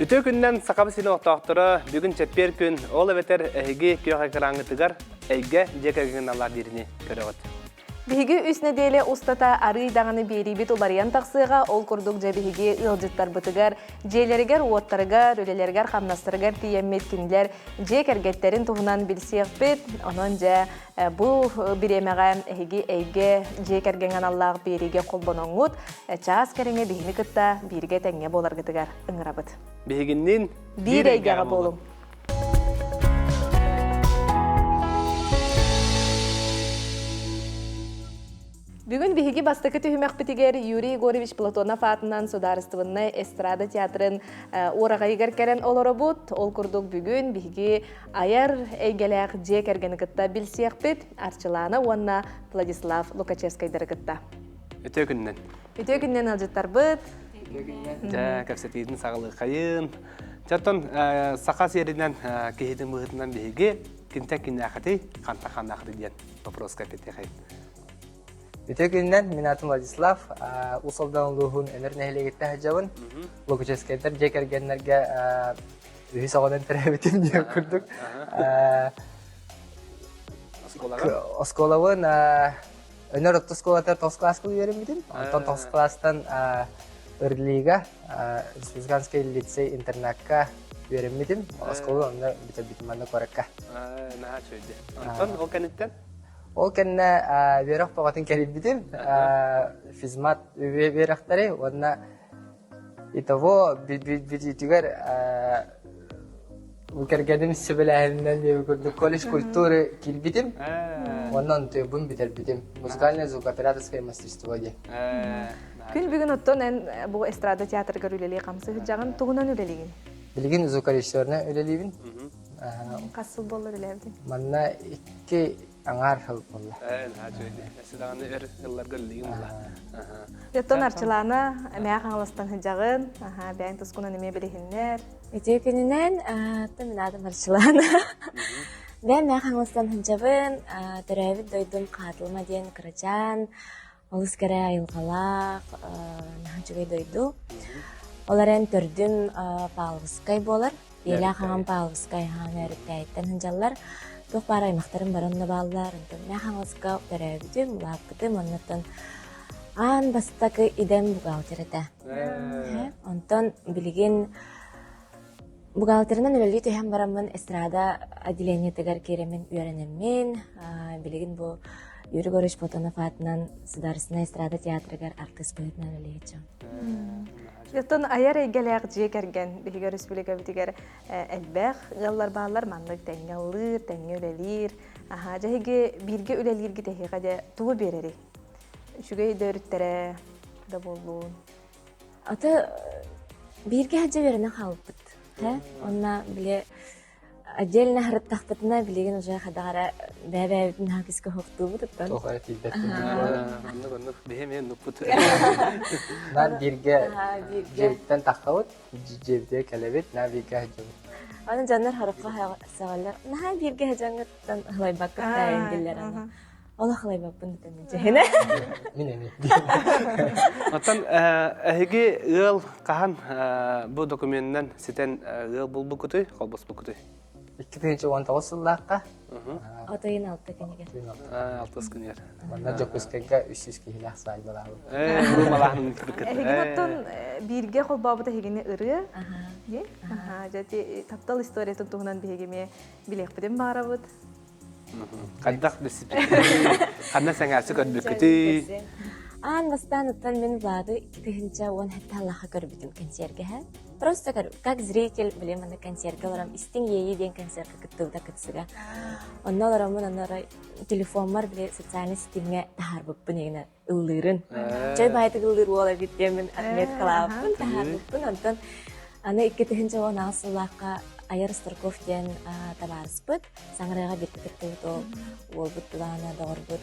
Үтүө күнүнэн Сахабыт сирин олохтоохторо бүгүн чэппиэр күн, ол эбэтэр эһиги күөх экраҥҥытыгар эйгэ дьиэ кэргэҥҥин аллар диирини көрөҕүт. Биһиги үс нэдиэлэ устата арыый даҕаны биэриибит уларыйан тахсыаҕа, ол курдук дьэ биһиги ыалдьыттарбытыгар, дьиэлэригэр-уоттарыгар, үлэлэригэр-хамнастарыгар тиийэммит кинилэр дьиэ кэргэттэрин туһунан билсиэхпит. Онон дьэ бу бириэмэҕэ эһиги эйгэ дьиэ кэргэҥҥэ аналлаах биэриигэ холбоноҥҥут чаас кэриҥэ биһини кытта бииргэ тэҥҥэ буоларгытыгар ыҥырабыт. Биһигинниин биир эйгэҕэ буолуҥ. Бүгүн биһиги бастакы түһүмэхпитигэр Юрий Егорович Платонов аатынан Судаарыстыбаннай эстрада театрын уораҕайыгар кэлэн олоробут. Ол курдук бүгүн биһиги айар эйгэлээх дьиэ кэргэни кытта билсиэхпит Арчылаана уонна Владислав Лукачевскайдары кытта. Үтүө күнүнэн. Үтүө күнүнэн ыалдьыттарбыт. Дьэ, кэпсэтиитин саҕалыаххайын. Чаттан саха сиэринэн киһитин быһыытынан биһиги кинтэн киннээхитий, хантан ханнаахытый диэн вопроска эппиэттиэхэй. Үтүө күнүнэн, мин аатым Владислав, Уус Алдан улууһун Өнөр нэһилиэгиттэн сылдьабын. Лукачевскайдар дьиэ кэргэннэргэ үһүс оҕонон төрөөбүтүм диэн курдук. Оскуолабын Өнөр орто оскуолатыгар тоҕус кылааска үөрэммитим. Онтон тоҕус кылаастан Ырлига Республиканский лицей интернакка үөрэммитим. Оскуола онно бүтэрбитим манна куоракка. Наһаа үчүгэй. Онтон ол кэнниттэн? Ол кэннэ үөрэх бөҕөтүн кэлийбитим. Физмат үөрэхтэри уонна итого бүтүүтүгэр бу кэргэним сөбүлээһининэн диэби курдук колледж культуры киирбитим. Уонна онтуйбун бүтэрбитим. Музыкальное звукооператорское мастерство диэн. Күн бүгүн оттон эн бу эстрада театрыгар үлэлии хамсыы сылдьаҕын тугунан үлэлиигин? Билигин звукорежиссерынан үлэлиибин. Хас сыл буолла үлэлээбитиҥ? Манна икки аҥаар сыл буолла. Өссө даҕаны өр ылларга үлэлиигин буолла. Оттон Арчылаана эмээх Хаҥаластан сылдьаҕын, бэйэҥ тускунан эмиэ билиһиннэр. Үтүө күнүнэн, оттон мин аатым Арчылаана. Бэйэм Мээх Хаҥаластан сылдьабын, төрөөбүт дойдум Хаатылыма диэн кырачаан, Олус кэрэ айылҕалаах, наһаа үчүгэй дойду. Ол эрэн төрдүм Павловскай буолар. Ийэлээх аҕам Павловскай хаан Өрүттээйиттэн сылдьаллар. Туох баар аймахтарым бары онно бааллар. Онтон Мээх Хаҥаласка төрөөбүтүм, улааппытым. Оннуттан аан бастакы идэм бухгалтер этэ. Онтон билигин Бухгалтерынан үлэлии түһэн бараммын эстрада отделениетыгар киирэммин үөрэнэммин, билигин бу Юрий Егорович Платонов аатынан Судаарыстыбаннай эстрада театрыгар артыыс быһыытынан үлэлиэччим. Оттон айар эйгэлээх дьиэ кэргэн биһиги өрөспүүбүлүкэбитигэр элбэх ыаллар бааллар, маннык тэҥҥэ ыллыыр, тэҥҥэ үлэлиир. Аһаа, дьэ эһиги бииргэ үлэлииргит эһиэхэ дьэ тугу биэрэрий? Үчүгэй да өрүттэрэ да буоллун. Аты бииргэ сылдьа үөрэнэн хаалбыппыт. Онно били отдельно сырыттахпытына билигин уже хадаҕара бэйэ-бэйэбитин наһаа күүскэ уһуктуубут оттон. Туох эрэ тиийбэт Оннук оннук биһи эмиэ оннукпут. Наар бииргэ дьиэбиттэн таххабыт, дьиэбитигэр кэлэбит, наар бииргэ сылдьабыт. Аны дьоннор хороххо сөҕөллөр. Наһаа бииргэ сылдьаҥҥыттан ылайбаккыт таайын дииллэр аны. Олох ылайбаппын дьэһинэ. Мин эмиэ. Оттон эһиги ыал хаһан бу докумуонунан ситэн ыал булбуккутуй, холбоспуккутуй? 2019 сыллаахха. Отойун алта күнүгэр. Алтыс күнүгэр. Манна Дьокуускайга 300 киһилээх свадьбалаабыт. Ээ, малааһын Эһигин оттон бииргэ холбообут эһигини ырыа. Аха. Дьэ, таптал историятын туһунан биһиги эмиэ билиэхпитин баҕарабыт. Хайдах билсибиккитий? Ханна сэҥээрсэ көрбүккүтүй? Аан бастаан оттон мин Влады 2017 Аллаха көрбүтүм кэнсиэргэ. Просто как зритель билим аны концертка олором истиҥ иэйии диэн концертка кыттыбыта кытсыга. Онно олороммун онно телефоммар били социальный ситимҥэ таһаарбыппын игинэ ыллыырын. Чай баайтык ыллыыр уол эбит диэммин отметкалаабыппын, таһаарбыппын. Онтон аны 2016 сыллаахха Айар Старков диэн табаарыспыт Саҥарыаҕа бииргэ кыттыбыт ол уолбут Тулаана доҕорбут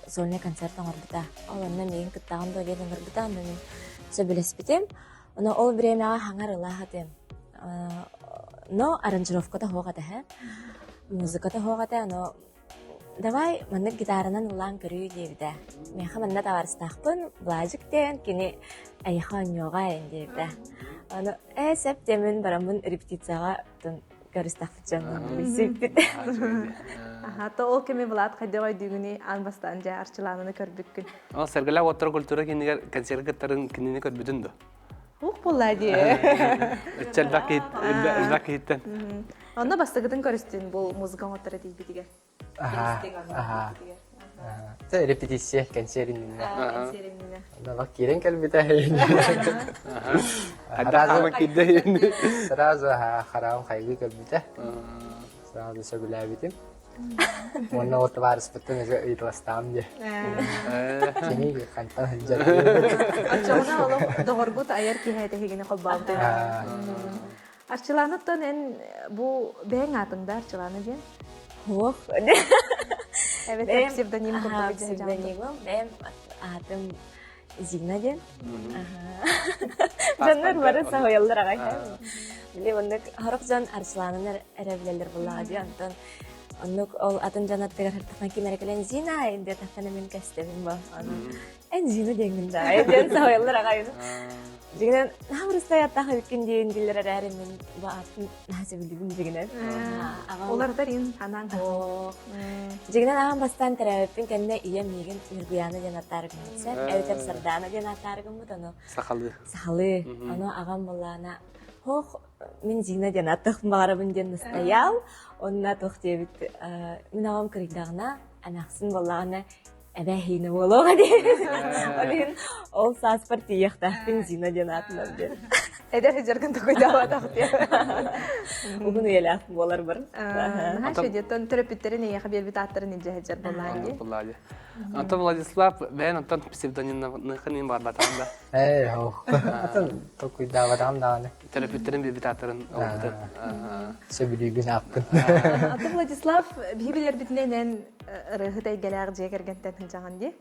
сольный концерт оҥорбута. Ол онно миигин кыттаҕын дуо диэн ыҥырбыта, онно мин сөбүлэспитим. Ону ол бириэмэҕэ хаҥар ылаах этим. Но аранжировката суох этэ, музыката суох этэ, но. Давай маннык гитаранан ыллаан көрүүй диэбитэ. Миэхэ манна табаарыстаахпын, Блажик диэн, кини эйиэхэ оонньуоҕа эн диэбитэ. Ону ээ сөп диэммин бараммын репетицияҕа көрүстэхпит дьоннун билсибиппит. Аха, то ол кэми Влад хайдах өйдүүгүнүй аан бастаан дьэ Арчылаананы көрбүккүн? Ол Сэргэлээх уоттара культура кинигэр концерт кыттарын кинини көрбүтүн дуо? Ух буолла дии. Элбэх киһиттэн. Онно бастакытын көрүстүн бу музыка оҥотторо тиийбитигэр. Те репетиция кэнсиэр иннинэ. Кэнсиэр иннинэ. Онно киирэн кэлбитэ. Сразу Сразу хараҕым хайгыы көрбүтэ. Сразу сөбүлээбитим. Уонна ол табаарыспыттан өссө ыйыталастаҕым дии. Кини хантан сылдьар. Оччоҕуна олох доҕоргут айар киһи этэһигини холбообут. Арчылааныттан эн бу бэйэҥ аатыҥ да Арчылаана диэн? Суох. Эбэтэр псевдоним курдук Псевдонимым бэйэм аатым Зина диэн. Дьоннор бары соһуйаллар аҕай. Били оннук сорох дьон Арчылаанын эрэ билэллэр буоллаҕа дии. Онтон оннук ол атын дьон аттыгар сыртахтан ким эрэ кэлэн Зина диэтэххинэ мин кэстэбин бу. Эн Зина диэҥҥин да диэн соһуйаллар аҕай. Дьиҥинэн наһаа бырыстай аттаах эбиккин диэн дииллэр эрээри мин бу аатын наһаа сөбүлүүбүн дьиҥинэн. Уларытар ин анаан. Дьиҥинэн аҕам бастаан төрөөбүппүн кэннэ ийэм миигин Ньургуйаана диэн аттаары гыммыт эбэтэр Сардаана диэн аттаары гыммыт ону Сахалыы. Сахалыы. Ону аҕам былаана Хох мин Зина диэн аттах баҕарабын диэн настоял. Онно туох диэбит мин аҕам кырыйдаҕына эмээхсин буоллаҕына эбээ Зина буолуоҕа диэн. Ол иһин ол сааспар тиийиэхтээхпин Зина диэн аатынан диэн. Эдэр сылдьаргын токуйдаабатах диэн. Уһун үйэлээх буолар бар. Наһаа үчүгэй төрөппүттэрин эйиэхэ биэрбит ааттарын илдьэ сылдьар буоллаҕын дии. Буоллаа дии. Антон Владислав бэйэн онтон псевдонимныхын иһин барбатаҕым да. Ээ, ох. Атын толкуйдаабатаҕым даҕаны. Төрөппүттэрин биэрбит ааттарын ылбытын. Сөбүлүүбүн ааппын. Антон Владислав биһи билэрбитинэн эн ырыаһыт эйгэлээх дьиэ кэргэнтэн сылдьаҕын дии.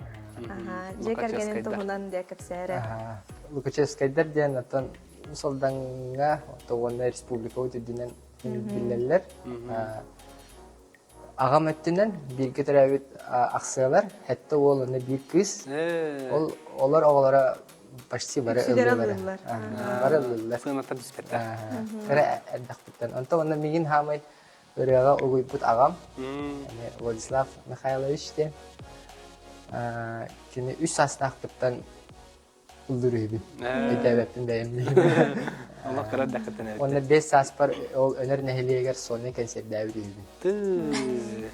Дьиэ кэргэнин туһунан дьэ кэпсээрэ. Лукачевскайдар диэн оттон Солдаҥҥа уонна республика үрдүнэн биллэллэр. Аҕам өттүнэн бииргэ төрөөбүт ахсыалар, сэттэ уол уонна биир кыыс. Ол олор оҕолоро почти бары ыллыыллар. Бары ыллыыллар. Сыанаттан түспэттэр. Кыра эрдэхпиттэн. Онтон уонна миигин хаамай ырыаҕа угуйбут аҕам Владислав Михайлович диэн кини үс саастаахпыттан ыллыыр үһүбүн. Өйдөөбөппүн бэйэм. Олох кыра эрдэххиттэн эбит. Уонна 5 сааспар ол Өнөр нэһилиэгэр Соня кэнсиэрдээбит үһүбүн.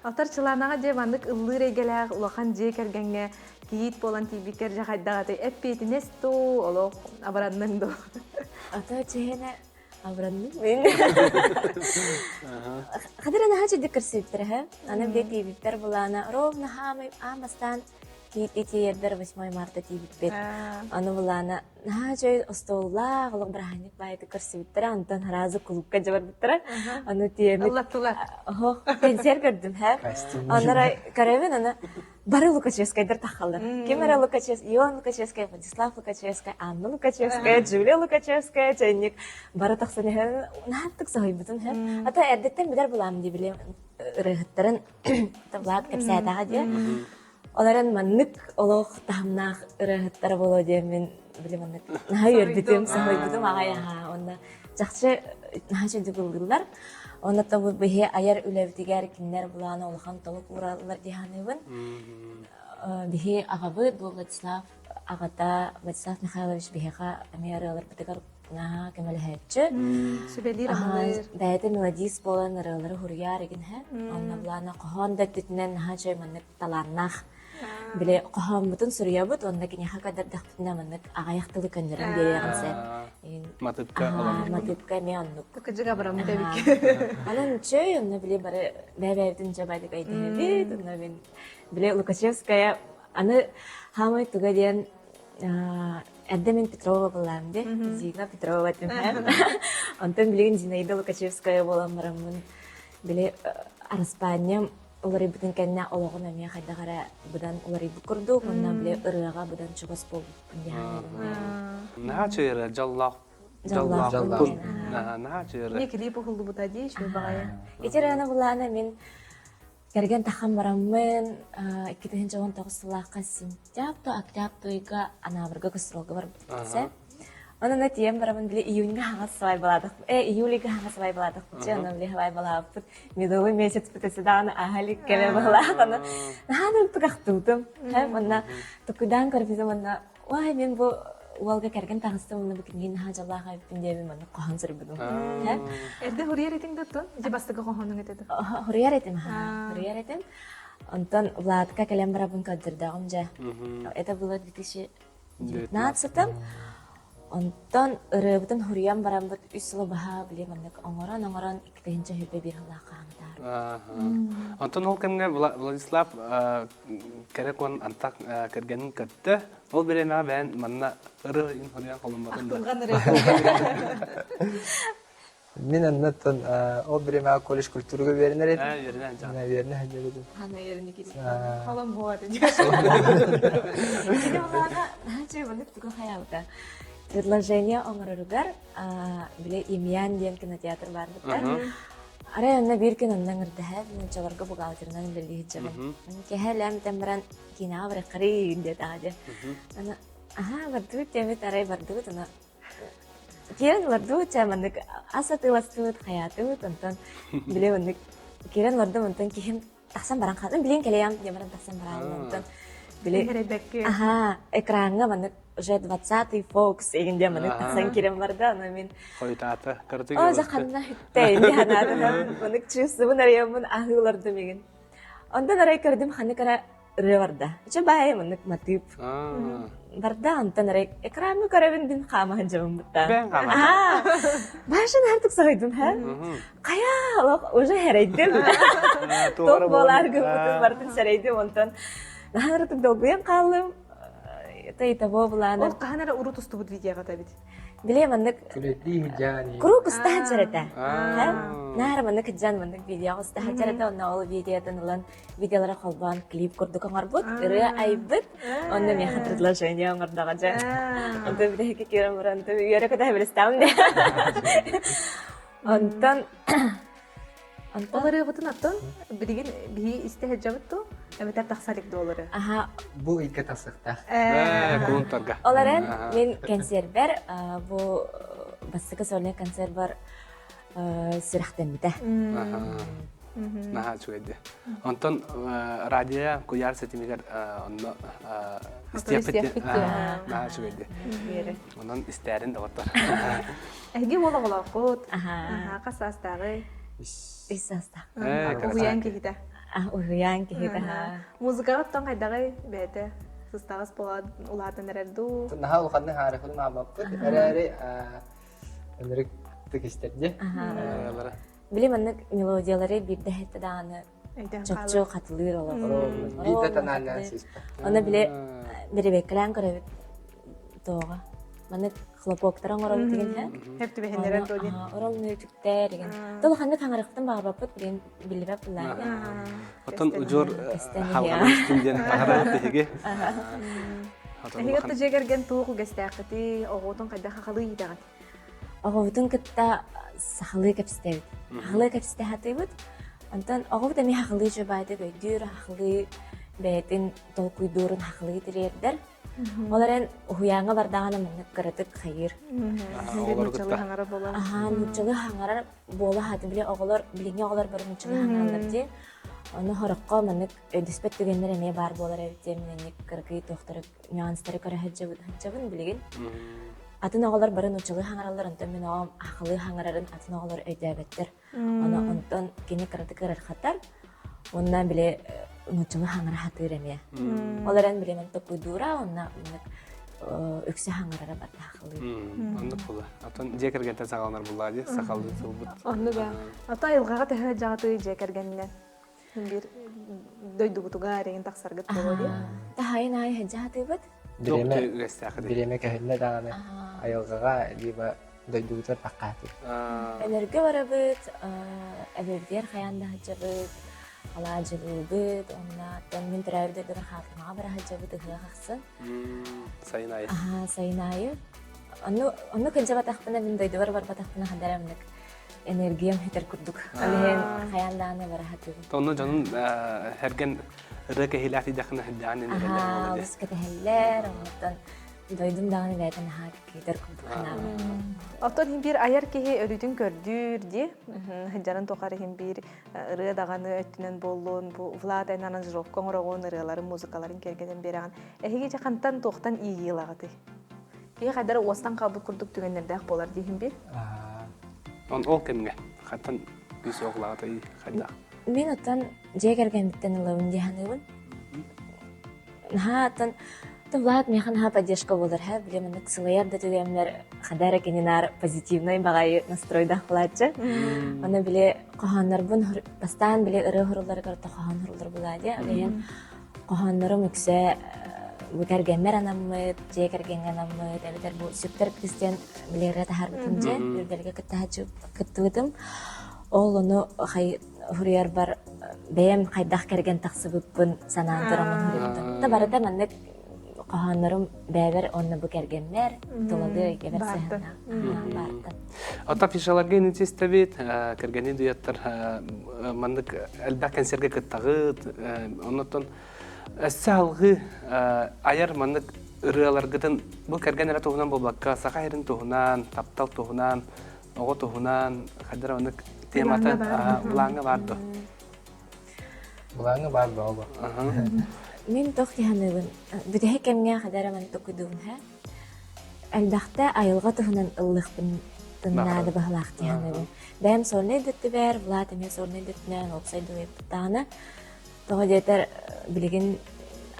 Алтар Чылаанаҕа дьэ маннык ыллыыр эйгэлээх улахан дьиэ кэргэҥҥэ кийиит буолан тиийбиккэр дьэ хайдах этэй эппиэтинэс дуу, олох абыранныҥ дуу? Ата чиһэнэ Абыранным мин. Хадыр наһаа чэдик көрсүбүттэр һэ. Аны биле тиийбиттэр булаана ровно хаамай аан бастаан тиийэрбэр 8 марта тиийбиппит. Аны булаана наһаа үчүгэй остуоллаах олох бырааһынньык баайытык көрсүбүттэрэ. Онтон сразу кулуупка дьабарбыттара. Аны тиийэммит Ыллаттылар. Оһо, кэнсиэр көрдүм һэ. Оннора көрөбүн аны Бары Лукачевскайдар таххаллар. Ким эрэ Лукачевский, Иоанн Лукачевскай, Владислав Лукачевскай, Анна Лукачевская, Джулия Лукачевская, чайник бары тахсан иһэн наһааттык соһуйбутум иһэн. Ата эрдэттэн билэр булаам дии били ырыаһыттарын Влад кэпсээтэҕэ диye. Ол эрэн маннык олох таһымнаах ырыаһыттара буолуо диэн били маннык наһаа үөрбүтүм, соһуйбутум аҕай аһаа. Онно чахчы наһаа үчүгдүк ыллыыллар. Онно тобу биһи айар үлэбитигэр кинилэр булаана улахан толук уураллар дии саныыбын. Биһи аҕабыт бу Владислав аҕата Владислав Михайлович биһиэхэ эмиэ ырыаларбытыгар наһаа көмөлөһөөччү. Сүбэлиир амалыыр. Бэйэтэ мелодист буолан ырыалары хуруйаар игинһэ. Онно булаана хоһоон да өттүтүнэн наһаа үчүгэй маннык талааннаах Били хоһооммутун суруйабыт уонна киниэхэ көрдөрдөхпүтүнэ маннык аҕыйах тылы көннөрөн биэриэҕин сөп. Матыыпка олорбут. Матыыпка эмиэ оннук. Кыдьык абыраммыт эбикки. Онон үчүгэй, онно били бары бэйэ-бэйэбитин дьэ байдык өйдөһөбүт. Онно мин били Лукачевская аны хаамай туга диэн эрдэ мин Петрова буоллаам дии. Зина Петрова этим. Онтон билигин Зинаида Лукачевская буолан бараммын били араспаанньам уларыйбытын кэннэ олоҕум эмиэ хайдах эрэ быдан уларыйбыт курдук уонна били ырыаҕа быдан чугас буолбуппун дии саныыбын. Наһаа үчүгэй дьоллоох дьоллоохпун. Наһаа үчүгэй. Мне клип уһуллубута дии үчүгэй баҕайы. Ити ырыаны булаана мин Кэргэн тахан бараммын, 2019 сыллаахха сентябрь, октябрь ыйга Анаабырга гастролга барбытым. Онон тиийэн бараммын били июньга хаҥас свадьбалаатахпыт, э, июльга хаҥас свадьбалаатахпыт, чэ, онон били свадьбалаабыппыт, медовый месяцпыт өссө даҕаны аһа илик кэлэ быһылаах, аны наһаа да ынтык ахтыбытым. Уонна токуйдаан көрбүтүм уонна Уай, мин бу уолга кэргэн таҕыстым уонна бу кинигэ наһаа дьоллоох эбиппин диэбин маннык хоһоон суруйбутум. Эрдэ хуруйар этиҥ да оттон? Дьэ бастакы хоһоонуҥ этэ да? Хуруйар этим, хуруйар этим. Онтон Владка кэлэн барабын көрдөрдөҕүм дьэ. Это было в 2019 Онтон ырыабытын хуруйан бараммыт үс сылы баһа били маннык оҥорон-оҥорон 2021 сыллаах хаамытаар. Онтон ол кэмҥэ Владислав кэрэ куон антах кэргэнин көттө. Ол бириэмэҕэ бэйэн манна ырыа иһин хоруйан холоммотун да. Мин аннаттан ол бириэмэҕэ колледж культурага үөрэнэр этим. Үөрэнэн дьаҕа. Үөрэнэ сылдьар Хана үөрэнэ киирин. Холом буолар. Кини булаана наһаа маннык тугу хайаабыта. Предложение оҥороругар били Имьян диэн кинотеатр баар бытта. Арай онно биир күн онно ыҥырдаһа, мин оччолорго бухгалтерынан үлэлии сылдьабын. Киэһэ лэм баран киинэҕэ барыаххарый диэтэҕэ дии. Аны аһаа бардыбыт диэммит арай бардыбыт аны киирэн олордубут чэ маннык ас атыыластыбыт хайаатыбыт онтон били маннык киирэн олордум онтон киһим тахсан баран хаалдым билин кэлэйэм диэн баран тахсан баран онтон били аһаа экраҥҥа маннык уже двадцатый фокус игин диэн маннык тахсан киирэн барда аны мин хойутаата кырдык о ханна хүттэй инди ханаатым маннык чувствобун арыйаммын аһыы олордум игин онтон арай көрдүм ханнык эрэ ырыа барда. Чэ баайы маннык матыып. Барда онтон эрэ экраҥҥа көрөбүн дин хаамаһын дьабын бутта. Бэйэн хаамаһын. Башын артык соһуйдум ха. Хайа олох уже хэрэйдим. Туох буолаар гыммытын бартын сэрэйдим онтон наһаа ырытык долгуйан хааллым. Это и того булаана. Ол хаһан эрэ урут устубут видеоҕа эбит. Биле маннык Күлэдии хыдьаан. Куруук устаһан сэрэтэ. Наара маннык хыдьаан маннык видеоҕа устаһан сэрэтэ онно ол видеотын ылан видеолары холбоон клип курдук оҥорбут, ырыа айбыт. Онно миэхэ предложение оҥордоҕо дьэ. Онтон бүтэһикки киирэн баран үөрэ көтө билистаам дии. Онтон Онтон Ол ырыабытын оттон билигин биһи истэ сылдьабыт дуу? Эбэтэр тахса илик дуу ол ырыа? Аха. Бу ыйга тахсыахтаах. Кулунтарга. Ол эрэн мин кэнсиэрбэр бу бастакы сольный концерт сүрэхтэммитэ. Наһаа үчүгэй дии. Онтон радио куйаар ситимигэр онно истиэхпит наһаа үчүгэй дии. Онон истээрин доҕоттор. Эһиги уол оҕолооххут. Хас саастааҕый? Үс саастаах. Уһуйаан киһитэ. Уһуйаан киһитэ. Музыкаҕа оттон хайдаҕый бэйэтэ? Сыстаҕас буолан улаатан эрэр дуу? Наһаа улаханнык хаарыхын маамаппыт. Эрээри Ынырык истэрди. Били маннык мелодиялары биирдэ иһиттэ даҕаны чопчу хатылыыр олох. Биирдэ тоналлаан сыыспат. Оны били бирибеккэлээн көрөбүт тоҕо. Маннык хлопоктар оҥоробут деген һэ. Хеп түбэһиннэрэр дуо диэн. Орол мүөтүктэр деген. Тол ханнык хаҥарыктан баҕарбаппыт билин биллибэт буллаан. Оттон удьуор халҕаны истин диэн баҕарабыт биһиги. Эһиги отто дьиэ кэргэн туох үгэстээххитий, оҕотун хайдах сахалыы иитэҕит? Оҕобутун кытта сахалыы кэпсэтэбит. Сахалыы кэпсэтэ сатыыбыт. Онтон оҕобут эмиэ сахалыы дьыбаайдык өйдүүр, сахалыы бэйэтин толкуйдуурун сахалыы тириэрдэр. Ол эрэн уһуйааҥҥа бардаҕына маннык кыратык хайыыр. Нууччалыы хаҥарар буолар. Аһаа, нууччалыы хаҥарар буола сатыы. Били оҕолор, билиҥҥи оҕолор бары нууччалыы хаҥараллар дии. Ону сороххо маннык өйдөспөт түгэннэр эмиэ баар буолар эбит диэн мин инник кыракый туохтары нюанстары көрө сылдьабын билигин. Атын оҕолор бары нууччалыы хаҥараллар, онтон мин оҕом сахалыы хаҥарарын атын оҕолор өйдөөбөттөр. Ону онтон кини кыратык ыарырҕатар уонна били нууччалыы хаҥара сатыыр эмиэ. Ол эрэн били мин токуйдуура уонна маннык үксэ хаҥарара барда сахалыы. Оннук була. Отон дьиэ кэргэнтэн саҕаланар буллаа дии, сахалыы тылбыт. Оннук ээ. Ото айылҕаҕа төһө дьаҕатыы дьиэ кэргэнинэн биир дойдубутугар эҥин тахсаргыт буолуо дии. Таһайын аайы сылдьа сатыыбыт. Бириэмэ, бириэмэ көһүннэ даҕаны айылҕаҕа либо дойдубутугар таххаатыбыт. Өнөргө барабыт, эбэбитигэр хайаан да сылдьабыт, алаадьылыыбыт, уонна оттон мин төрөөбүт дойдубар Хаатымаҕа бара сылдьабыт ыһыах ахсын. Сайын аайы. Аһаа, сайын аайы. Онну, онну кылдьыбатахпына, мин дойдубар барбатахпына ханна эрэ оннук. энергиям хитер курдук. Ол иһин хайаан даҕаны бара сатыыбын. Онно дьонун эрген ырыа кэһиилээх тиийдэххинэ сылдьаҕын энэрэлэр Аһаа, олус кэтэһэллэр, онтон дойдум даҕаны бэйэтэ наһаа күүтэр курдук санаабар. Оттон иһин биир айар киһи өрүүтүн көрдүүр дии. Сылдьарын тухары иһин биир ырыа даҕаны өттүнэн буоллун, бу Влад эн аранжировка оҥороҕун, ырыаларын, музыкаларын киэргэтэн биэрэҕин. Эһиги дьэ хантан туохтан иэйии ылаҕытый? Киһи хайдара уостан хаалбыт курдук түгэннэрдээх буолар диэһин биир. Он ол кэмҥэ хантан күүс оҕулаҕытай хайдах? Мин оттон дьиэ кэргэммиттэн ылабын дии саныыбын. Наһаа оттон Влад миэхэ наһаа поддержка буолар һэ били маннык сылайар да түгэммэр хада эрэ кининаар позитивнай баҕайы настройдаах буолааччы. Аны били хоһооннорбун бастаан били ырыа хоһулларыгар хоһоон хоһуллар буолаа дии. Ол иһин хоһооннорум үксэ бу кэргэммэр анаммыт, дьиэ кэргэҥҥэ анаммыт, эбэтэр бу сүктэр кыыс диэн били ырыа таһаарбытым дьэ, үрдэлгэ кыттыбытым. Ол ону суруйарбар бэйэм хайдах кэргэн тахсыбыппын санаан тураммын суруйбутум. Да барыта маннык хоһооннорум бэйэбэр уонна бу кэргэммэр тулалыы эйгэбэр сыһыаннаах баартан. Оттон афишаларга инициативит кэргэни дуяттар маннык элбэх кэнсиэргэ кыттаҕыт оннуттан өссө алгыы айар маннык ырыаларгытын бу кэргэн эрэ туһунан буолбакка саха сирин туһунан таптал туһунан оҕо туһунан хайдара маннык темата былааҥҥа баар дуо Былааҥҥа баар буолба. Мин туох дии Бүтэһик кэмҥэ хадара ман токуйдуун һэ. Элбэхтэ айылҕа туһунан ыллыахпын наада баһылаах дии саныыбын. Бэйэм сольнай дөттүбэр, Влад эмиэ сольнай дөттүнэн уопсай дуһуйаппыттаҕына, тоҕо диэтэр билигин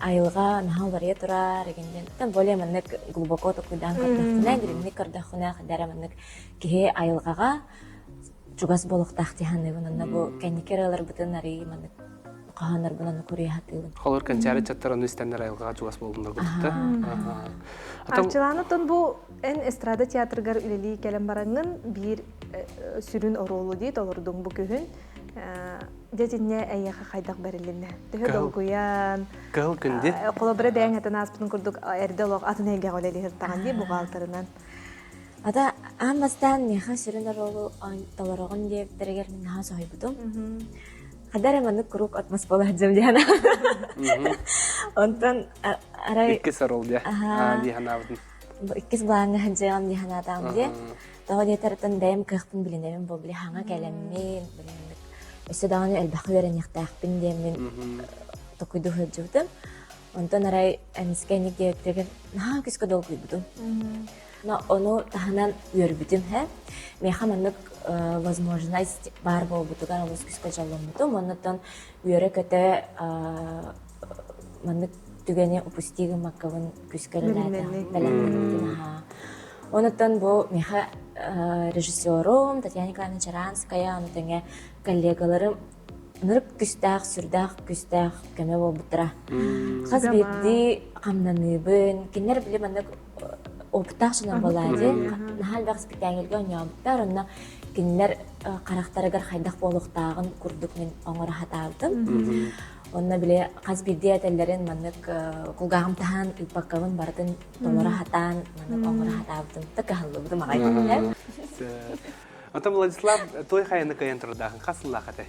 айылҕа наһаа уларыйа турар игин диэн. Тем более маннык глубоко токуйдаан көрдөхпүнэ, дириҥник көрдөххүнэ хадара маннык киһи айылҕаҕа чугас буолуохтаах дии саныыбын. Онно бу кэнники ырыаларбытын арыый маннык хоһооннорбун аны куруйа сатыыбын. Холор кэнчээри чаттар ону истэннэр айылҕаҕа чугас буоллуннар курдук Арчылаана тон бу эн эстрада театрыгар үлэлии кэлэн бараҥҥын биир сүрүн оруолу дии толордуҥ бу күһүн. Дьэ эйиэхэ хайдах бэрилиннэ? Төһө долгуйан? Кыһыл күндү. Холобура бэйэҥ этэн ааспытын курдук эрдэ олох атын эйгэҕэ үлэлиһиртаҕын дии бухгалтарынан. Ата аан бастаан миэхэ сүрүн оруолу толороҕун диэбиттэригэр мин наһаа соһуйбутум. Хада эрэ маннык куруук отмос буола сылдьым диэн. Онтон арай Иккис оруол дии дии санаабытым. Иккис былааҥҥа сылдьыаҕым дии санаатаҕым дии. Тоҕо диэтэртэн бэйэм кыахпын билинэбин бу били хаҥа кэлэммин, өссө даҕаны элбэххэ үөрэниэхтээхпин диэммин токуйдуу сылдьыбытым. Онтон арай эмискэ инник диэбиттэригэр наһаа күүскэ долгуйбутум. Но ону таһынан үөрбүтүм һэ. Миэхэ маннык возможность баар буолбутугар олус күүскэ дьолломмутум. Оннуттан үөрэ-көтө маннык түгэни упусти гыммаккабын күүскэ бэлэмнэммитим аһаа. Онуттан бу миэхэ режиссерум Татьяна Николаевна Чаранская, ону тэҥэ коллегаларым ынырык күстээх, сүрдээх күстээх көмө буолбуттара. Хас биирдии хамнаныыбын, кинилэр били маннык опыттаах дьонор буолаа дии. Наһаа элбэх испиктээкилгэ оонньообуттар, онно кинилэр харахтарыгар хайдах буолуохтааҕын курдук мин оҥоро сатаабытым. Онно били хас биирдии этэллэрин маннык кулгааҕым таһаан ыыппаккабын барытын толоро сатаан маннык оҥоро сатаабытым. Кыһаллыбытым аҕай. Оттон Владислав той хайаны кыайан турдаахын хас сыллаах этэй?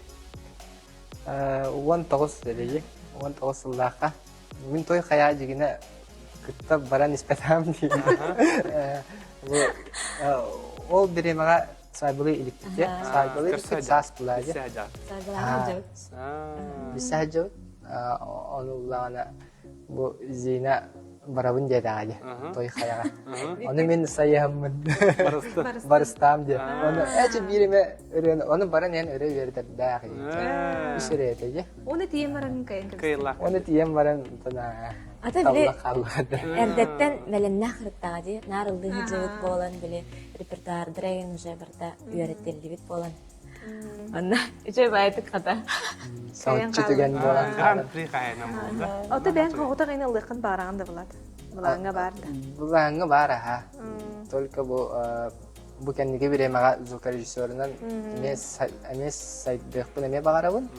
19 дэлэйи, 19 сыллаахха. Мин той хайаа дьигинэ кытта баран испэтаам дии. Бу ол бириэмэҕэ свадьбалыы иликпит Свадьбалыы иликпит саас булаа дии. Билсэ сылдьабыт. Ону уллаҕына бу Зина барабын диэтэҕэ дии той хайаҕа ону мин сайыһаммын барыстаам диэн ону эчи биир эмэ ырыаны ону баран иһэн өрө үөрэтэрдээх үс ырыа этэ дии Оны тиийэн баран кыайан Кыайыллаах. Оны тиийэн баран Ата били эрдэттэн бэлэмнээх ырыттаҕа дии наар ыллыы сылдьыбыт буолан били репертуардара эгин уже барыта үөрэтиллибит буолан Онно үчүгэй баайытык хата. Соһуччу түгэн буолан Гран-при хаайынан буолла. Ото бэйэҥ хоҕутах ин ыллыаххын баараҕын да булат. Былааҥҥа баар да. Былааҥҥа баар аха. Только бу бу кэнники бириэмэҕэ звукорежиссерунан эмиэ эмиэ сайдыахпын эмиэ баҕарабын.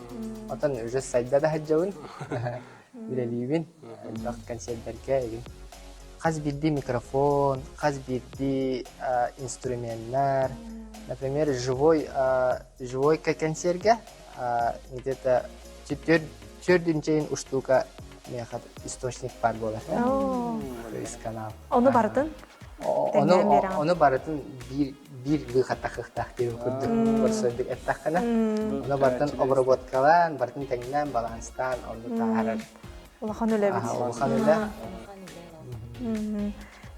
Отон уже сайда да сылдьабын. Үлэлиибин. Элбэх концерттэргэ игин. Хас биирдии микрофон, хас биирдии инструменнар. Например, живой живой консервге где-то төрдүнчейин устука меха источник бар болар. То есть канал. Ону барытын? Ону ону барытын биир биир выхаттахыхтаах диэн курдук көрсөрдүк эттэххинэ ону барытын обработкалаан барытын тэҥнээн баланстаан онну таһаарар Улахан үлэ эбит. Улахан үлэ.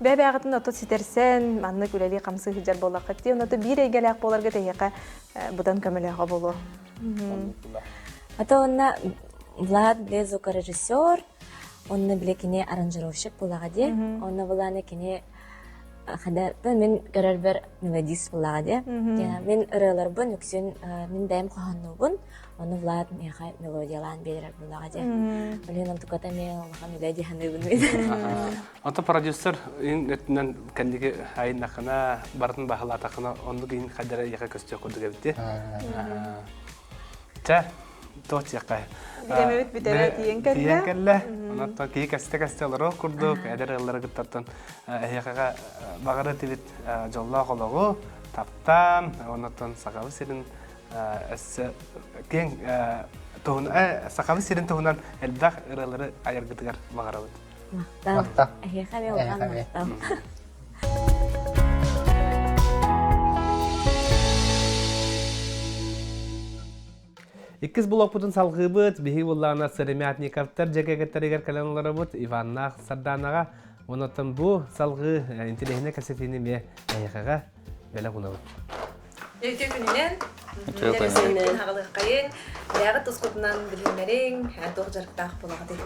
Бэйэ-бэйэҕитин ото ситэрсэн, маннык үлэлии хамсыы сылдьар буоллаххыт дии. Онно биир эйгэлээх буоларга тэһиэхэ быдан көмөлөөхө буолуо. Ата онно Влад бile звукорежиссер, онно бile кини аранжировщик булаҕа дии. Онно булааны кини хада мин көрөрбөр мелодист булаҕа дии. Мин ырыаларбын үксүн мин бэйэм хоһооннуубун. Ону Влад миэхэ мелодиялаан биэрэр булаҕа дии. Блин, онтуката эмиэ улахан үлэ дии саныыбын мин. Онто продюсер ин өттүнэн кэнники айыннахына, барытын баһылаатахына, оннук иһин хайдара эйиэхэ көстүөх курдук эбит. Чэ, туох диэххэ. Бириэмэбит бүтэрэ тиийэн кэллэ. Тиийэн кэллэ. Онон киһи кэстэ-кэстэ олоруох курдук, эдэр ыаллары кыттартан эһиэхэҕэ баҕара этибит дьоллоох олоҕу таптаан, оннуттан сахабыт сирин өссө киэҥ Сахабыт сирин туһунан элбэх ырыалары айаргытыгар баҕарабыт. Махтал. Эһиэхэ эмиэ улахан махтал. Иккис блокпутун салҕыыбыт. Биһиги буоллаҕына Сыромятниковтар дьиэ кэргэттэригэр кэлэн олоробут Иваннаах Сарданаҕа. Онон бу салҕыы интэриэһинэй кэпсэтиини эмиэ эһиэхэҕэ бэлэх уунабыт. Үтүө күнүнэн. Үтүө күнүнэн. Хаҕалыаххайыҥ. Бэйэҕит тускутунан билиһиннэриҥ, туох дьарыктаах буолаҕытый?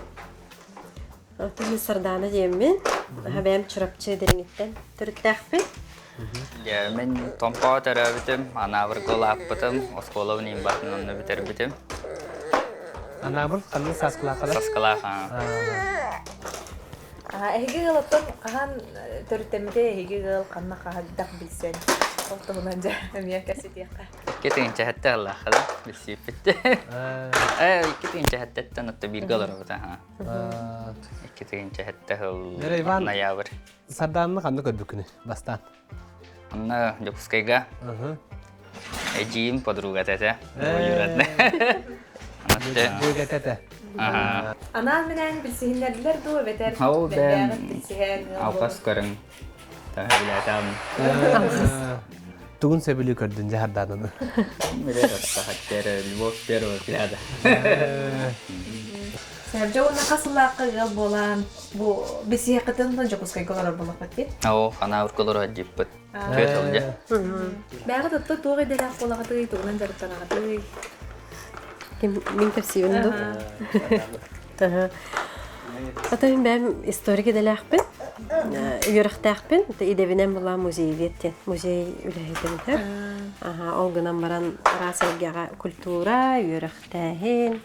Оттон мин Сардаана диэммин. Бэйэм Чурапчы Дириҥиттэн төрүттээхпин. Дьэ, мин Томпоҕо төрөөбүтүм, Анаабырга улааппытым, оскуолабын иин батын онно бүтэрбитим. Анаабыр ханнык Сааскылаахха? Сааскылаах. Эһиги ыалыттан хаһан төрүттэммитэ эһиги ыал ханна хаһан билсэн ол туһунан дьэ эмиэ кэпсэтиэххэ. 2007 аллаахха да билсииппит. Э, 2007-ттэн отто бииргэ олоробут аха. 2007 сыл ноябрь. Сардаанны ханна көрбүккүнүй бастаан? Онно Дьокуускайга эдьиийим подругата этэ. Дьүөгэтэ этэ. Анаан минээн билсиһиннэрдилэр дуу эбэтэр Ол бэйэҕит билсиһэн алҕас көрүҥ билээтам. Тугун сөбүлүү көрдүн дьаһардаананы? Любовь первого взгляда. Сэрдьэ уонна хас сыллаахха ыал буолан бу бисиэххитин Дьокуускайга олорор буоллахпыт дии? Оо, ханаабырга олорор дьиппит. Түөрт сыл дьэ. Бэҕэ тутта туох идэлээх буолаҕытый, тугунан дьарыктанаҕытый? Мин кэпсиибин дуу? Ата мин бэйэм историк идэлээхпин, үөрэхтээхпин, идэбинэн була музейвед диэн музей үлэһитим. Ол гынан баран араас эйгэҕэ культура, үөрэхтээһин,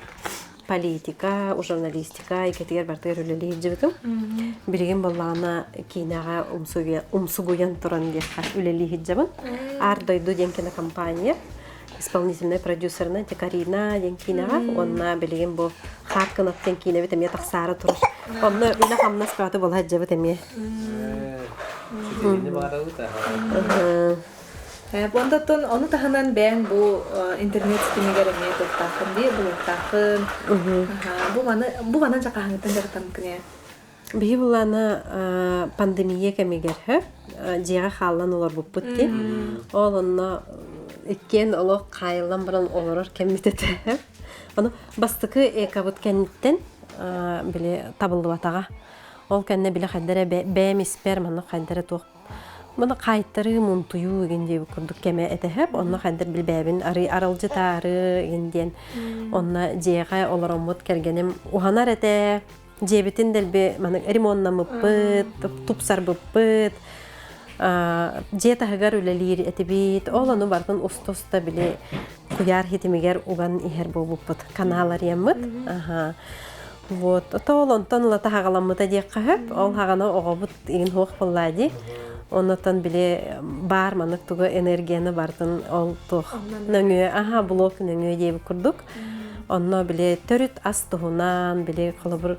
политика, журналистика эйгэтигэр барытыгар үлэлии сылдьыбытым. Билигин буоллаҕына киинэҕэ умсугуйан туран диэххэ үлэлии сылдьабын. Аар дойду диэн кинокомпания исполнительнай продюсерынан Карина диэн киинэҕэ уонна билигин бу Хаар кынат диэн киинэбит эмиэ тахсаары турар. Онно үлэ-хамнас бөҕөтө буола сылдьабыт эмиэ. Онтон ону таһынан бэйэҥ бу интернет ситимигэр эмиэ туттааххын дии, булуктааххын. Бу маны бу манан дьакааһыҥыттан дьарыктаммыккын ээ. Биһи булана пандемия кэмигэр дьиэҕэ хааллан олорбуппут дии. Ол онно иккиэн олох хаайыллан баран олорор кэммит этэ. Ону бастакы экабыт кэнниттэн били табыллыбатаҕа. Ол кэннэ били хайда эрэ бэйэм испэр манна хайда эрэ туох Маны хаайтарыы, мунтуйуу игин диэбит курдук кэмэ этэһэп. Онно хайдар билбээбин арый аралдьытаары игин диэн. Онно дьиэҕэ олороммут кэргэним уһанар этэ. Дьиэбитин дэлби маны ремоннаммыппыт, тупсарбыппыт. Дьиэ таһыгар үлэлиир этибит. Ол ону барытын уста-уста били куйаар хитимигэр уган иһэр буолбуппут. Канал арыйаммыт. Аха. Вот. Ото ол онтон ыла таһаҕаламмыта диэххэ сөп. Ол хаҕана оҕобут игин суох буоллаа дии. Оннотон били баар маннык тугу энергияны бартын ол туох нөҥүө аха блок нөҥүө диэбит курдук. Онно били төрүт ас туһунан били холобур.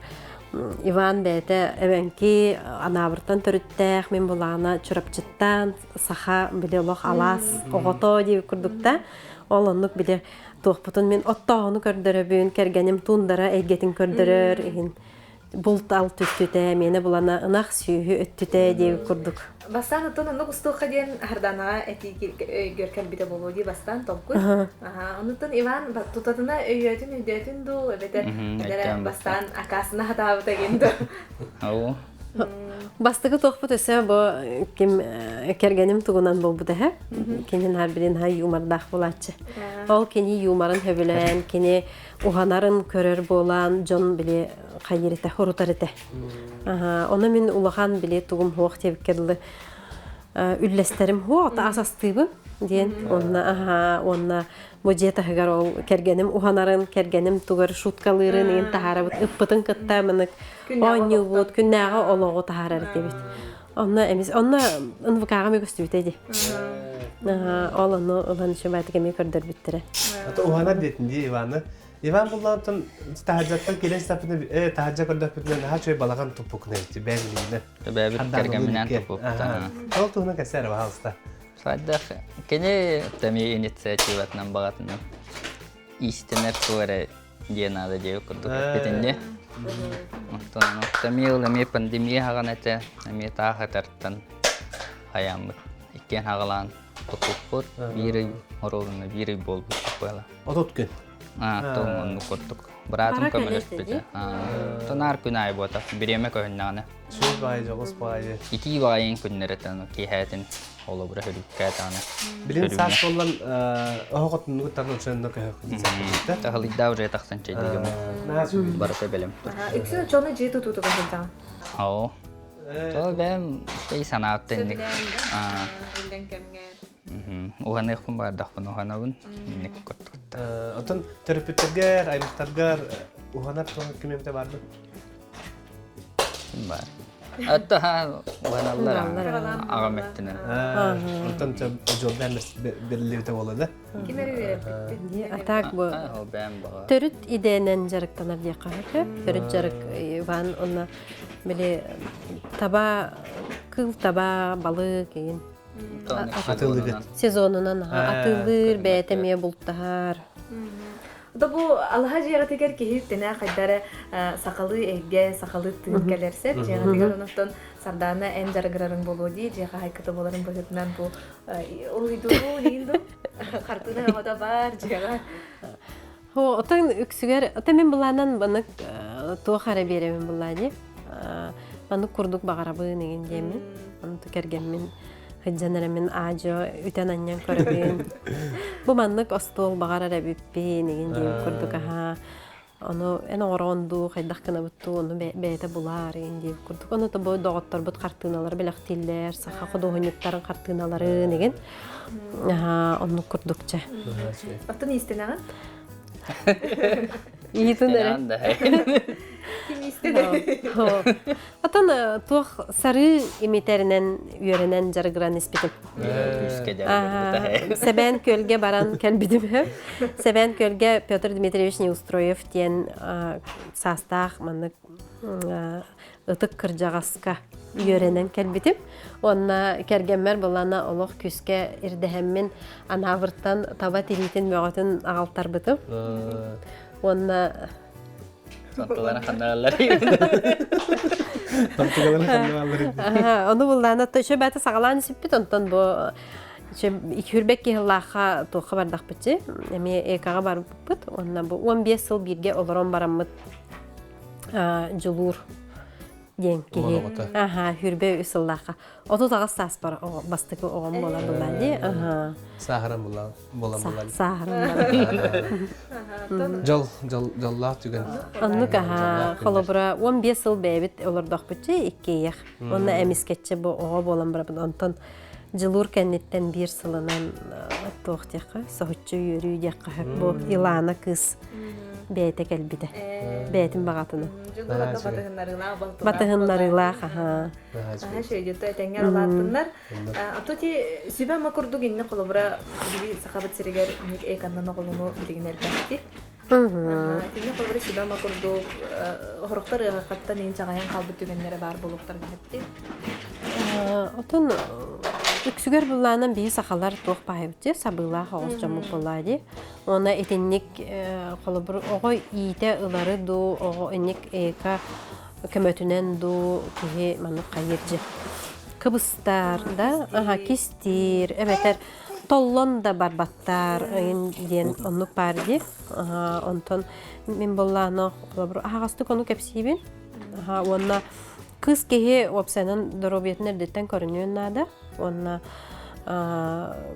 Иван бэйэтэ эбэҥки Анаабыртан төрүттээх, мин булаана Чурапчыттан, саха били олох алаас оҕото диэбит курдукта. Ол оннук били туохпутун мин оттооһуну көрдөрөбүн, кэргэним туундара эйгэтин көрдөрөр иһин булт ал түттүтэ, миэнэ булана ынах сүөһү өттүтэ диэбит курдук. Бастаан оттон оннук устуохха диэн Харданаҕа этии өйгөр кэлбитэ буолуо дии бастаан толкуй. Онуттан Иван тутатына өйөөтүн өйдөөтүн дуу эбэтэр бастаан акаасына хатаабыта гин дуу. Бастакы туохпут өсө бу ким кэргэним тугунан буолбут эһэ. Кини наар билин ха юмордаах буолааччы. Ол кини юморын хөбүлээн, кини уһанарын көрөр буолан дьон били хайыр этэ, хорутар этэ. Ону мин улахан били тугум хуох диэбиккэ дылы үллэстэрим хуох ас астыыбын диэн уонна аха уонна бу дьиэ таһыгар ол кэргэним уһанарын кэргэним тугар шуткалыырын иин таһаарабыт ыппытын кытта мынык оонньуубут күннээҕи олоҕу таһаарар этибит онно эмис онно НВК-ҕа эмиэ көстүбүтэ дии ол ону ылан үчүгэйдик эмиэ көрдөрбүттэрэ уһанар диэтин дии Иваны Иван буллаантан таһырдьаттан кэлэн истэппитинэ э таһырдьа көрдөхпүтүнэ наһаа үчүгэй балаҕан туппуккун эбит бэйэм Бэйэбит кэргэмминээн туппуппут. Ол туһунан кэпсээ эрэ пожалуйста. Хайдах кини эмиэ инициативатынан баҕатынан иистэнэр туох эрэ диэн наада диэбит курдук эппитин дии. Оттон эмиэ ол эмиэ пандемия хаҕан этэ, эмиэ таах этэртэн хайааммыт. Иккиэн хаҕалаан туппуппут. Биир ый оруолуна биир ый буолбут буола. 30 күн. А, оннук курдук. Быраатым көмөлөспүтэ. Тонаар күн аайы буотах, бириэмэ көһүннэҕинэ. Сүр баайы, дьоҕус баайы. Итии баайын күннэрэтэн, киэһээтин холобура хөрүккээтаҕына. Билин саас буоллан оһох отуннугут тарын учуонна көһө Таһылыйдаа уже тахсан чэйдигэ барыта бэлэм. Үксүн чону дьиэ тутуутугар сылдьаҕын. Оо. Сол бэм тей санааттан Иллэҥ кэмҥэ. Уһаныахпын баардахпын уһанабын. Инник курдук. Отон төрөппүттэргэр, аймахтаргар уһанар туох ким эмитэ баар дуо? Бар. Атта уһаналлар аҕам өттүнэн. Онтон жолдан бэриллибитэ буолла да? Ким эрэ үөрэппиттин. А так бу төрүт идэнэн дьарыктанар диэххэ сөп. Төрүт дьарык Иван онно били таба кыыл таба балык игин Атыылыгыт. Сезонунан атыылыыр, бэйэтэ эмиэ бултаһар. Да бу алаһа дьиэҕитигэр киһи тэнэ хайдары сахалыы эйгэ, сахалыы тыын кэлэрсэр дьиэҕитигэр онон Сардаана эн дьарыгырарыҥ буолуо дии, дьиэ хаһайкыта буоларын быһыытынан бу уруһуйдууруу иһин ду хартыына бөҕөтө баар дьиэҕэ. Отон үксүгэр, ото мин былаанан банык туох эрэ биэрэбин буллаа дии. Маннык курдук баҕарабын игин диэммин. Онту кэргэммин сылдьан эрэ мин аадьо үтэн анньан көрөбүн. Бу маннык остуол баҕарар эбиппин игин диэбит курдук аһаа. Ону эн оҥороон дуу, хайдах гынабыт дуу, ону бэйэтэ булаар игин диэбит курдук. Ону бу доҕотторбут хартыыналары бэлэхтииллэр, саха худуоһунньуктарын хартыыналарын игин. Аһаа, оннук курдук чэ. Оттон иистэнэҕин? Иитин эрэ. Ким иистэнэр? Отон туох сарыы имитэринэн үөрэнэн дьарыгыран испитим. Сэбээн Күөлгэ баран кэлбитим. Сэбээн Күөлгэ Петр Дмитриевич Неустроев диэн саастаах маннык ытык кырдьаҕаска үөрэнэн кэлбитим. Уонна кэргэммэр былана олох күүскэ ирдэһэммин Анаабыртан таба тириитин бөҕөтүн аҕалтарбытым. Уонна Сантыларын ханнааллар. Сантыларын ханнааллар. Ону буллаана то еще бэйэтэ саҕалаан сиппит онтон бу Хүрбэк киһилаахха туохха бардахпытчы эмиэ экаҕа барбыппыт уонна бу 15 сыл бииргэ олорон бараммыт Дьулуур диэн киһи. Аха, хүрбэ үс сыллаахха. 38 сааспар бастакы оҕом буолар буллаа дии. Аха. Сааһыран буолан буолан. Сааһыран Дьол, дьол, дьоллоох түгэн. Оннук аха, холобура 15 сыл бэйэбит олордохпутчу иккиэйэх. Онно эмискэччи бу оҕо буолан барабын. Онтон Дьулуур кэнниттэн биир сылынан туох диэххэ, соһуччу үөрүү диэххэ сөп бу Илана кыыс бэйэтэ кэлбитэ. Бэйэтин баҕатынан. Дьулуур ата батыһыннарыылаах балтылаах. Батыһыннарыылаах, аха. Аха, шөйдүттэ этэҥҥэ улааттыннар. Ото ти сүбэ ама курдук инни холобура биһиги сахабыт сиригэр ник эканнан оҕолону билигин элбэхти. Итинник холобура сүбэ-ама курдук хорохтор ыарахаттан иин чаҕайан хаалбыт түгэннэрэ баар буолуохтарын эпти. Отон үксүгэр буллаанан биһи сахалар туох баайбыт сабыылаах оҕус дьоммут буоллаа дии. Уонна итинник холобур оҕо иитэ ылары дуу, оҕо инник эко көмөтүнэн дуу киһи маннык хайыыр дьи кыбыстар да, аха кистиир, эбэтэр толлон да барбаттар ыйын диэн оннук баар дии. Онтон мин буоллаана холобур аһаҕастык ону кэпсиибин. Уонна кыыс киһи уопсайынан доруобуйатын эрдэттэн көрүнүөн наада. Уонна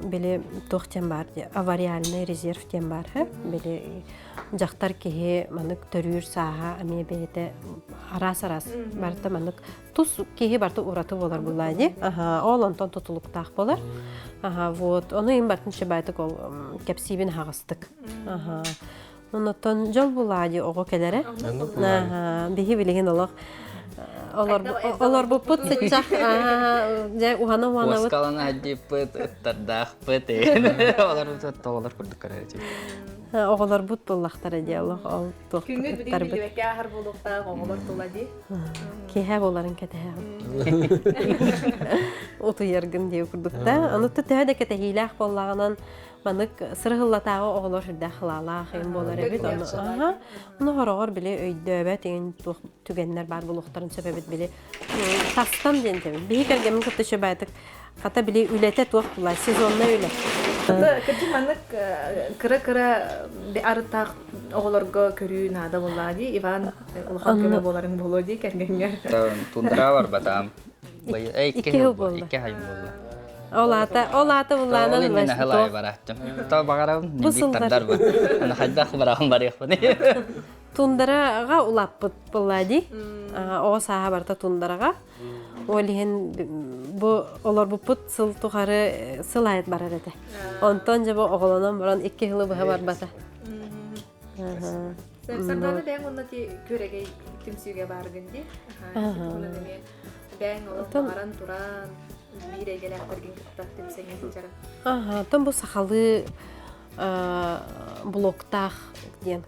били туох диэн баар дии авариальный резерв диэн баар били дьахтар киһи маннык төрүүр сааһа эмиэ бэйэтэ араас-араас барыта маннык тус киһи барыта ураты буолар буллаа дии ол онтон тутулуктаах буолар вот ону им бартын шыбайтык ол кэпсиибин аһаҕастык оннуттан дьол булаа дии оҕо кэлэрэ биһи билигин олох олорбуппут сыччах дьэ уһана уһанабыт Уоскалана сылдьыппыт, ыттардаахпыт, олорбут тоҕолор курдук көрөр Оҕолорбут буоллахтара дии олох ол туох Күҥҥүт бүтүн биллибэккэ ааһар буолуохтаах оҕолор тула дии. Киэһэ буоларын кэтэһэҕин. Утуйаргын дии курдук да. Аны төһө да кэтэһиилээх буоллаҕынан манык сырыһыллатааҕы оҕолор сүрдээх хылаалаах им буолар эбит. Ону ону хороҕор били өйдөөбөт иҥин туох түгэннэр баар буолуохтарын сөп эбит били тастан диэн тэбин. Биһи кэргэммин кытта үчүгэйдик Хата били үлэтэ туох була сезоннай үлэ. Кырдьык маннык кыра-кыра арыттаах оҕолорго көрүү наада буоллаҕа дии. Иван улахан көмө буоларыҥ буолуо дии кэргэҥҥэр. Тундра барбатаам. Икки жыл буолла. Икки ай буолла. Ол аата, ол аата буллаанан Ол иннинэ хыл барааттым. То баҕарабын, Бу сыллар. тардар бу. Аны хайдах бараҕын барыахпын. Тундараҕа улааппыт буолла дии. Оҕо сааһа барыта тундараҕа. Ол иһин бу олорбуппут сыл тухары сыл аайы барар этэ. Онтон дьэ бу оҕолонон баран икки сылы быһа барбата. Сардаана бэйэҥ уонна ти күөрэгэй түмсүүгэ бааргын дии. Бэйэҥ олох баҕаран туран биир эйгэлээхтэргин кытта түмсэҥҥэ сылдьарын. Оттон бу сахалыы блоктаах диэн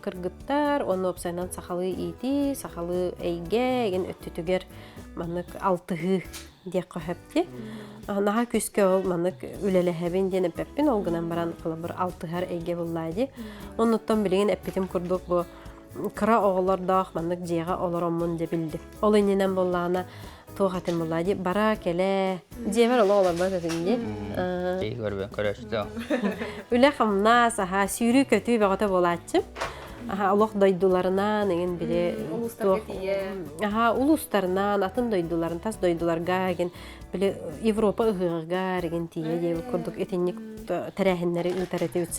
кыргыттар уонна уопсайынан сахалыы иитии, сахалыы эйгэ игин өттүтүгэр маннык алтыһыы диэххэ сөп дии. Наһаа күүскэ ол маннык үлэлэһэбин диэн эппэппин, ол гынан баран холобур алтыһар эйгэ буллаа дии. Оннуттан билигин эппитим курдук бу кыра оҕолордоох маннык дьиэҕэ олороммун дьэ билдим. Ол иннинэн буоллаҕына туох этим буолла дии бара кэлэ дьиэбэр олох олорбот этим дии. Киһи көрбөн көрөстө. Үлэ хамнас аха сүүрүү көтүү бөҕөтө буолааччы. Аха олох дойдуларынан эҥин били Улуустарга тиийэ. Аха улуустарынан атын дойдуларын тас дойдуларга эгин били Европа ыһыаҕыгар эгин тиийэ диэбит курдук итинник тэрээһиннэри ыытар этибит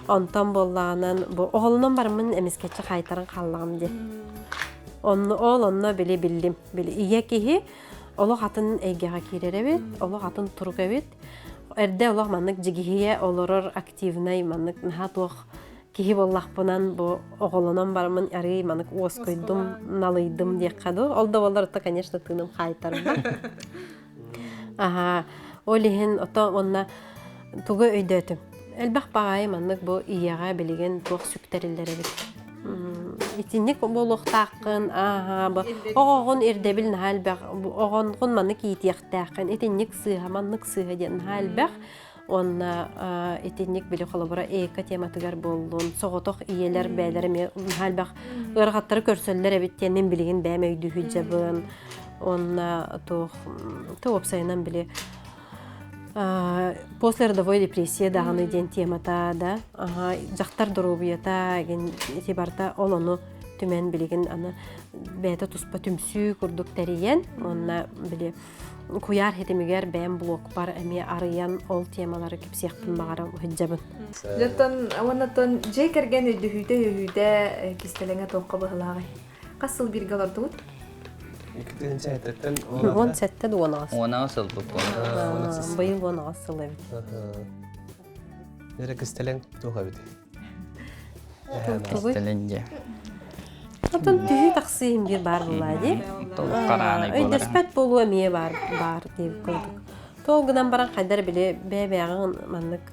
Онтон буоллаҕынан бу оҕолонон бараммын эмискэччи хаайтаран хааллаҕым дии. Онно ол онно били биллим. Били ийэ киһи олох атын эйгэҕэ киирэр эбит, олох атын турук эбит. Эрдэ олох маннык дьигиһийэ олорор активнай маннык наһаа туох киһи буоллахпынан бу оҕолонон бараммын арыый маннык уоскуйдум, налыйдым диэххэ дуу. Ол да буоллар ото конечно тыыным хаайтарда. Аһаа, ол иһин ото уонна тугу өйдөөтүм. Элбэх баҕайы маннык бу ийэҕэ билигин туох сүктэриллэр эбит. Итинник буолуохтааххын, ааһаа, бу оҕоҕун ирдэбил наһаа элбэх, оҕоҥун маннык иитиэхтээххин, итинник сыыһа, маннык сыыһа диэн наһаа элбэх. Уонна итинник били холобура эко тематыгар буоллун, соҕотох ийэлэр бэйэлэрэ эмиэ наһаа элбэх ыарахаттары көрсөллөр эбит диэн мин билигин бэйэм өйдүү сылдьабын. Уонна туох уопсайынан били послеродовой депрессия даҕаны диэн темата да дьахтар доруобуйата ити барыта ол ону түмэн билигин аны бэйэтэ туспа түмсүү курдук тэрийэн уонна били куйаар хитимигэр бэйэм блокпар эмиэ арыйан ол темалары кэпсиэхпин баҕара сылдьабын. Дьонтон уоннаттан дьиэ кэргэн өйдөһүүтэ өйөһүүтэ кистэлэҥэ туохха быһылааҕый? Хас сыл бииргэ олордубут? 2007-тэн 17 18. 18 сыл буолла. Быйыл 18 сыл эбит. Нere кистэлэҥ туох эбит? Кистэлэҥ дьэ. Оттон түһүү тахсыы биир баар буолла дии. Өйдөспөт буолуо эмиэ баар баар диэбит курдук. Тол гынан баран хайдар били бэйэ-бэйэҕин маннык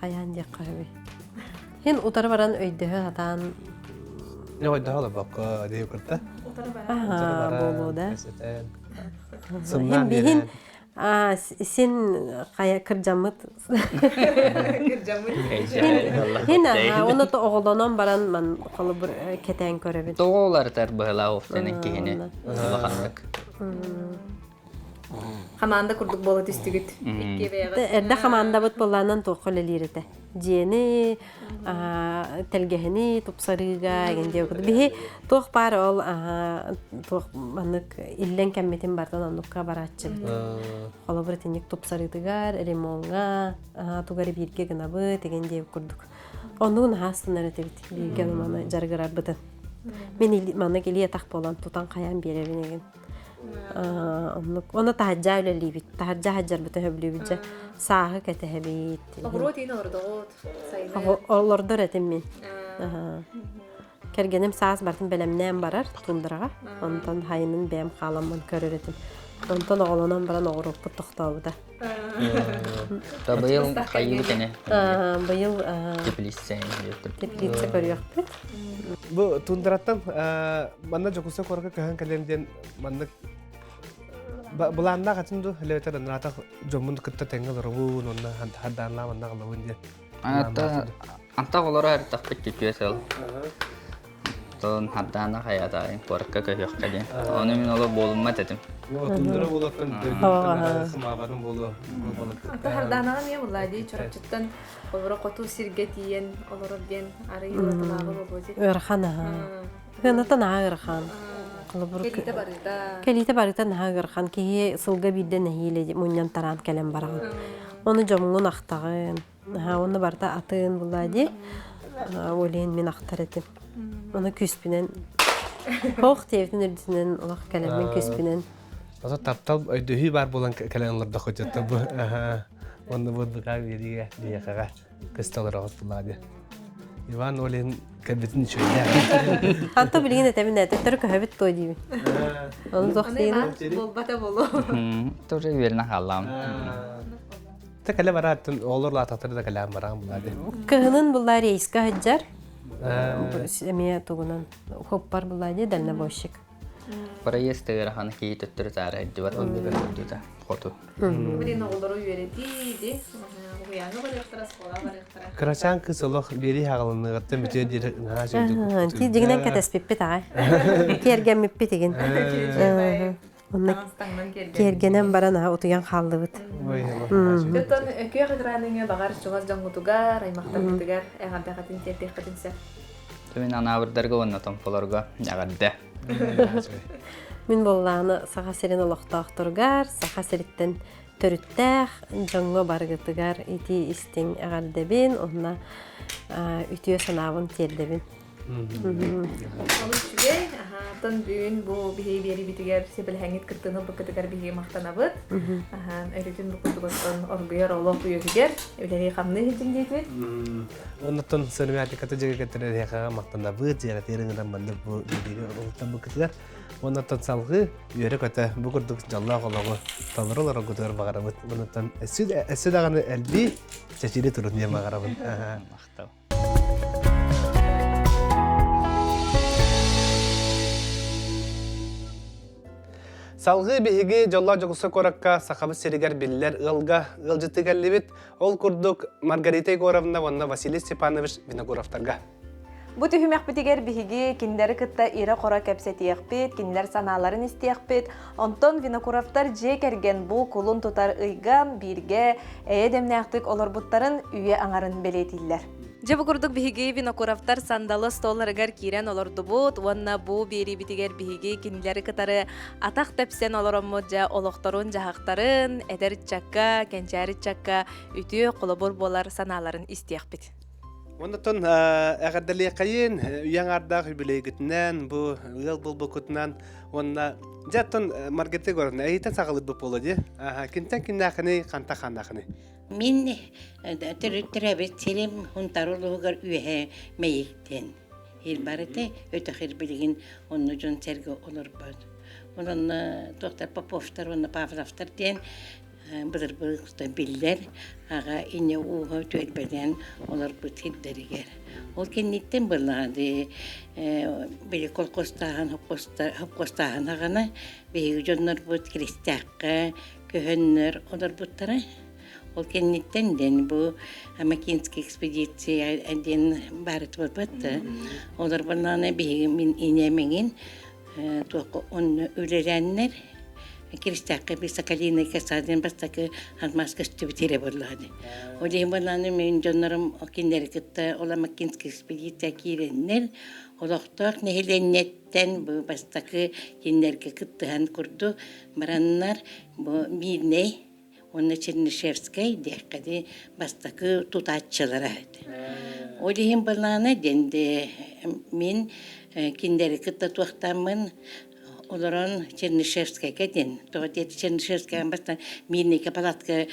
хайаан диэххэ сөбүй? Хин утары баран өйдөһө сатаан Не ойдөһө олорбокко дии курта. Аха, буолуо да. Хин биһин син хайа кырдьаммыт. Хин оны то оҕолонон баран ман холобур кэтээн көрөбүн. Тоҕо уларытар быһылаах уфтанын киһини улаханнык. Хамаанда курдук буола түстүгүт. Эрдэ хамаандабыт буоллаанан туохха үлэлиир этэ. Дьиэни, тэлгэһэни тупсарыыга эгин диэбит. Биһи туох баар ол туох маннык иллэн кэммитин бартан оннукка барааччыбыт. Холобур итинник тупсарыытыгар, ремоҥҥа тугары бииргэ гынабыт эгин диэбит курдук. Оннугун аһаастынар этибит бииргэ маны дьарыгырарбытын. Мин маннык илии атах буолан тутан хайаан биэрэбин эгин. Оннук. Оны таһырдьа үлэлиибит. Таһырдьа сылдьарбытын сөбүлүүбүт дьэ. Сааһы кэтэһэбит. Оҕуруот иин олордоҕут сайыны. Олордор этим мин. Кэргэним саас бартын бэлэмнээн барар тундраҕа. Онтон хайынын бэйэм хааламмын көрөр этим. Онтон оҕолонон баран оҕуруоппут тохтообута. Быйыл хайыы кene. Быйыл теплица теплица көрүөхпүт. Бу тундраттан манна Дьокуускай куоракка көһөн кэлэн диэн маннык былааннаах атын дуу элэбэтэр анаатах дьоммун кытта тэҥҥэ олоробун уонна хардааннаах манна аҕалабын диэн. Ата антах олоро эртахпыт түтүө сыл. Тон хардаана хайата куоракка көһүөххэ диэн. Ону мин оло буолуммат этим. Тундра буолуоттан сымаабатын буолуо. Ата хардаанаҕа эмиэ буллаа дии Чурапчыттан Олоро хоту сиргэ тиийэн олорор диэн арый уратылааҕы буолуо дии. Ыарахан аһаа. Ыанатан аһаа ыарахан. Холобур Кэлиитэ барыта. Кэлиитэ барыта наһаа ыарахан. Киһи сылга биирдэ нэһиилэ мунньан тараан кэлэн бараҕын. Ону дьоҥҥун ахтаҕын. Наһаа уонна барыта атын буллаа дии. Ол иһин мин ахтар этим. Ону күүспүнэн Хоох диэбитин үрдүнэн олох кэлэммин күүспүнэн. Ото таптал өйдөһүү баар буолан кэлэн олордоххо дьэ бу Онно буолбута биэриигэ биһиэхэҕэ көстө олороҕут булаады. Иван Олин кэлбитин үчүгэйдээх. Анто билигин этэбин ээ, төттөрү көһөбүт туо диибин. Ону туох диин? Буолбата болу. Тоже уверенно хааллаам. Та кэлэ барааттын оҕолор лаатахтары да кэлээн бараан булаады. Кыһынын булла рейска сылдьар. Эмиэ тугунан хоппар булла дальнобойщик. Проезд ыарахан киһи төттөрү таары сылдьыбат оннуга сылдьыта хоту. Блин, оҕолору үөрэтии, ди. Уһуйааҥҥа барыахтара, оскуолаҕа барыахтара. Кырачаан кыыс олох биэрии хаҕылыныгыттан бүтүө диэри наһаа сүрдүк. Ти дьиҥинэн кэтэспиппит аҕай. Киэргэммиппит игин. Онно киэргэнэн баран аха утуйан хааллыбыт. Оттон күөх экраныҥа баҕар чугас дьоҥҥутугар, аймахтаргытыгар эҕэрдэҕитин тиэрдиэххитин сөп. Мин анаабырдарга уонна томполорго эҕэрдэ. Мин буоллаҕына Саха сирин олохтоохторугар, Саха сириттэн төрүттээх дьоҥҥо барыгытыгар итии истиҥ эҕэрдэбин уонна үтүө санаабын тиэрдэбин. Олус үчүгэй. Аһаатан бүгүн бу биһиги биэрибитигэр сөбүлэһэҥҥит кыттыыны ылбыккытыгар биһиги махтанабыт. Аһаан өрүтүн бу курдугуттан оргуйар олох үөһүгэр үлэлии-хамныы сылдьыҥ диэтибит. Оннуттан сөрүмээтиката дьигэ кэттэрэр махтанабыт, дьиэрэтиэр ыҥыран маннык бу биһиги олуттарбыккытыгар. Оннуттан салгыы үөрэ-көтө бу курдук дьоллоох олоҕу толору олороргутугар баҕарабыт. Оннуттан өссө даҕаны элбии чэчири турун диэн баҕарабын. Махтал. Салгыы биһиги Дьоллоох Дьокуускай куоракка Сахабыт сиригэр биллэр ыалга ыалдьыттыы кэллибит. Ол курдук Маргарита Егоровна уонна Василий Степанович Винокуровтарга. Бу түһүмэхпитигэр биһиги кинилэри кытта ирэ-хоро кэпсэтиэхпит, кинилэр санааларын истиэхпит. Онтон Винокуровтар дьиэ кэргэн бу кулун тутар ыйга бииргэ эйэ дэмнээхтик олорбуттарын үйэ аҥарын бэлиэтииллэр. Дьэ бу курдук биһиги Винокуровтар сандалы столларыгар киирэн олордубут уонна бу биэриибитигэр биһиги кинилэри кытары атах тэпсэн олороммут дьэ олохторун-дьаһахтарын, эдэр ыччакка, кэнчээри ыччакка үтүө холобур буолар санааларын истиэхпит. Оннотон эҕэрдэлиэххэйин үйэ аҥаардаах үбүлүөйгүтүнэн, бу ыал буолбуккутунан уонна дьэ оттон Маргарита Егоровна эйитэн саҕалыырбыт буолуо дии. Кимтэн кимнээхиний, хантан хааннаахыный? Мин төрүттэрээбит сирим Хунтар улууһугар Үөһээ Мэйиктэн. Ир барыта өтөх ир билигин онно дьон-сэргэ олорбот. Онон туохтар Поповтар уонна Павловтар диэн. Былыр-былыргыттан биллэр аҕа инньэ ууһа түөлбэлээн олорбут сирдэригэр. Ол кэнниттэн былаҕаны били колхозтааһын хопкостааһын аҕана биһиги дьоннорбут Киристээххэ көһөннөр олорбуттара. Ол кэнниттэн диэн бу Амакинская экспедиция диэн баары буолбат да. Олор буоллаҕына биһиги мин инэм эҥин туохха онно үлэлээннэр Киристээххэ би Соколиный коса диэн бастакы алмаас көстүбүт сирэ буоллаҕа дии. Ол иһин буоллаҕына мин дьоннорум кинилэри кытта ол Амакинская экспедиция киирэннэр олохтоох нэһилиэнньэттэн бу бастакы кинилэргэ кыттыһан курдук бараннар бу Мирнэй уонна Чернышевскай диэххэ дии бастакы тутааччылара этэ. Ол иһин былаана диэн мин кинилэри кытта туохтааммын олорон Чернышевскайга диэн тоҕо диэти Чернышевскайга бастаан мирнэйгэ палатка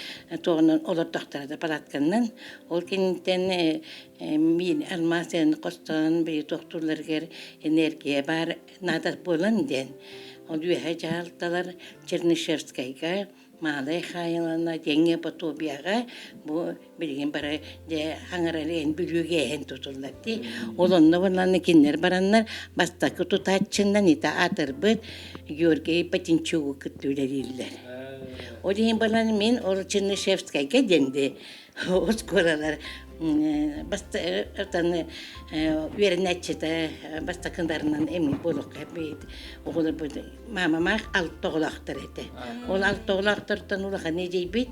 туоҕунан олордохторо да палатканнан ол кэнниттэн миин алмаас хостоон били туохтуулларыгар энергия баар наада буолан диэн ол үөһэ дьаһалталар Чернышевскайга Маалай Хаайылана диэҥҥэ Ботуобуйаҕа бу билигин бары дьэ хаҥаралыын Бүлүүгэ иһэн тутуллар дии. Ол онно буоллаҕына кинилэр бараннар бастакы тутааччынан ити аатырбыт Георгий Ботинчугу кытта үлэлииллэр. Ол иһин буолан мин ол Чернышевскайга диэн дии оскуолалар бастакы үөрэнээччитэ бастакыларынан эмиэ буолуохха оҕолорбут маамамаах алта оҕолоохтор этэ. Ол алта оҕолоохтортон улахан эдьиийбит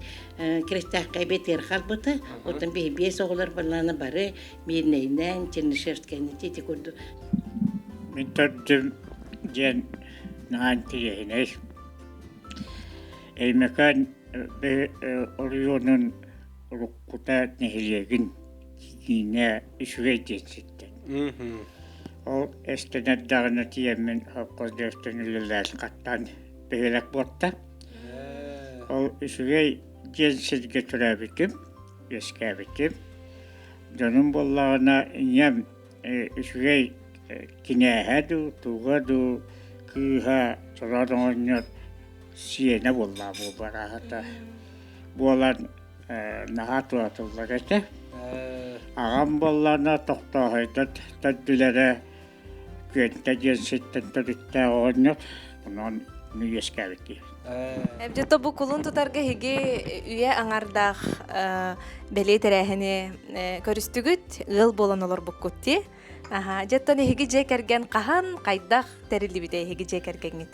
Крестээххэ эбэтигэр хаалбыта. Оттон биһи биэс оҕолор балаана бары Мирнэйинэн, Чернышевскайынан ити курдук. Мин төрдүм диэн наһаа интэриэһинэй. Өймөкөөн оройуонун уруккута нэһилиэгин киинэ үчүгэй диэн сиртэн. Ол эстэн эрдэҕинэ тиийэммин холкуос дьиэттэн үлэлээн хаттаан бөһүөлэк буолта. Ол үчүгэй диэн сиргэ төрөөбүтүм, үөскээбитим. Дьонум буоллаҕына ийэм үчүгэй кинээһэ дуу, туга дуу кыыһа чороон оҕонньор сиэнэ буоллаҕа буолбараһата буолан наһаа туһатыллар этэ. Аҕам буоллаҕына тохтооһойдор төрдүлэрэ Күөнтэ диэн сиртэн төрүттээх оҕонньор, онон үөскээбит киһи. Эбдьэ бу кулун тутарга эһиги үйэ аҥардаах бэлиэ тэрээһини көрүстүгүт, ыал буолан олорбуккут дии. Аха, дьэ эһиги дьиэ кэргэн хаһан, хайдах тэриллибитэ эһиги дьиэ кэргэҥҥит?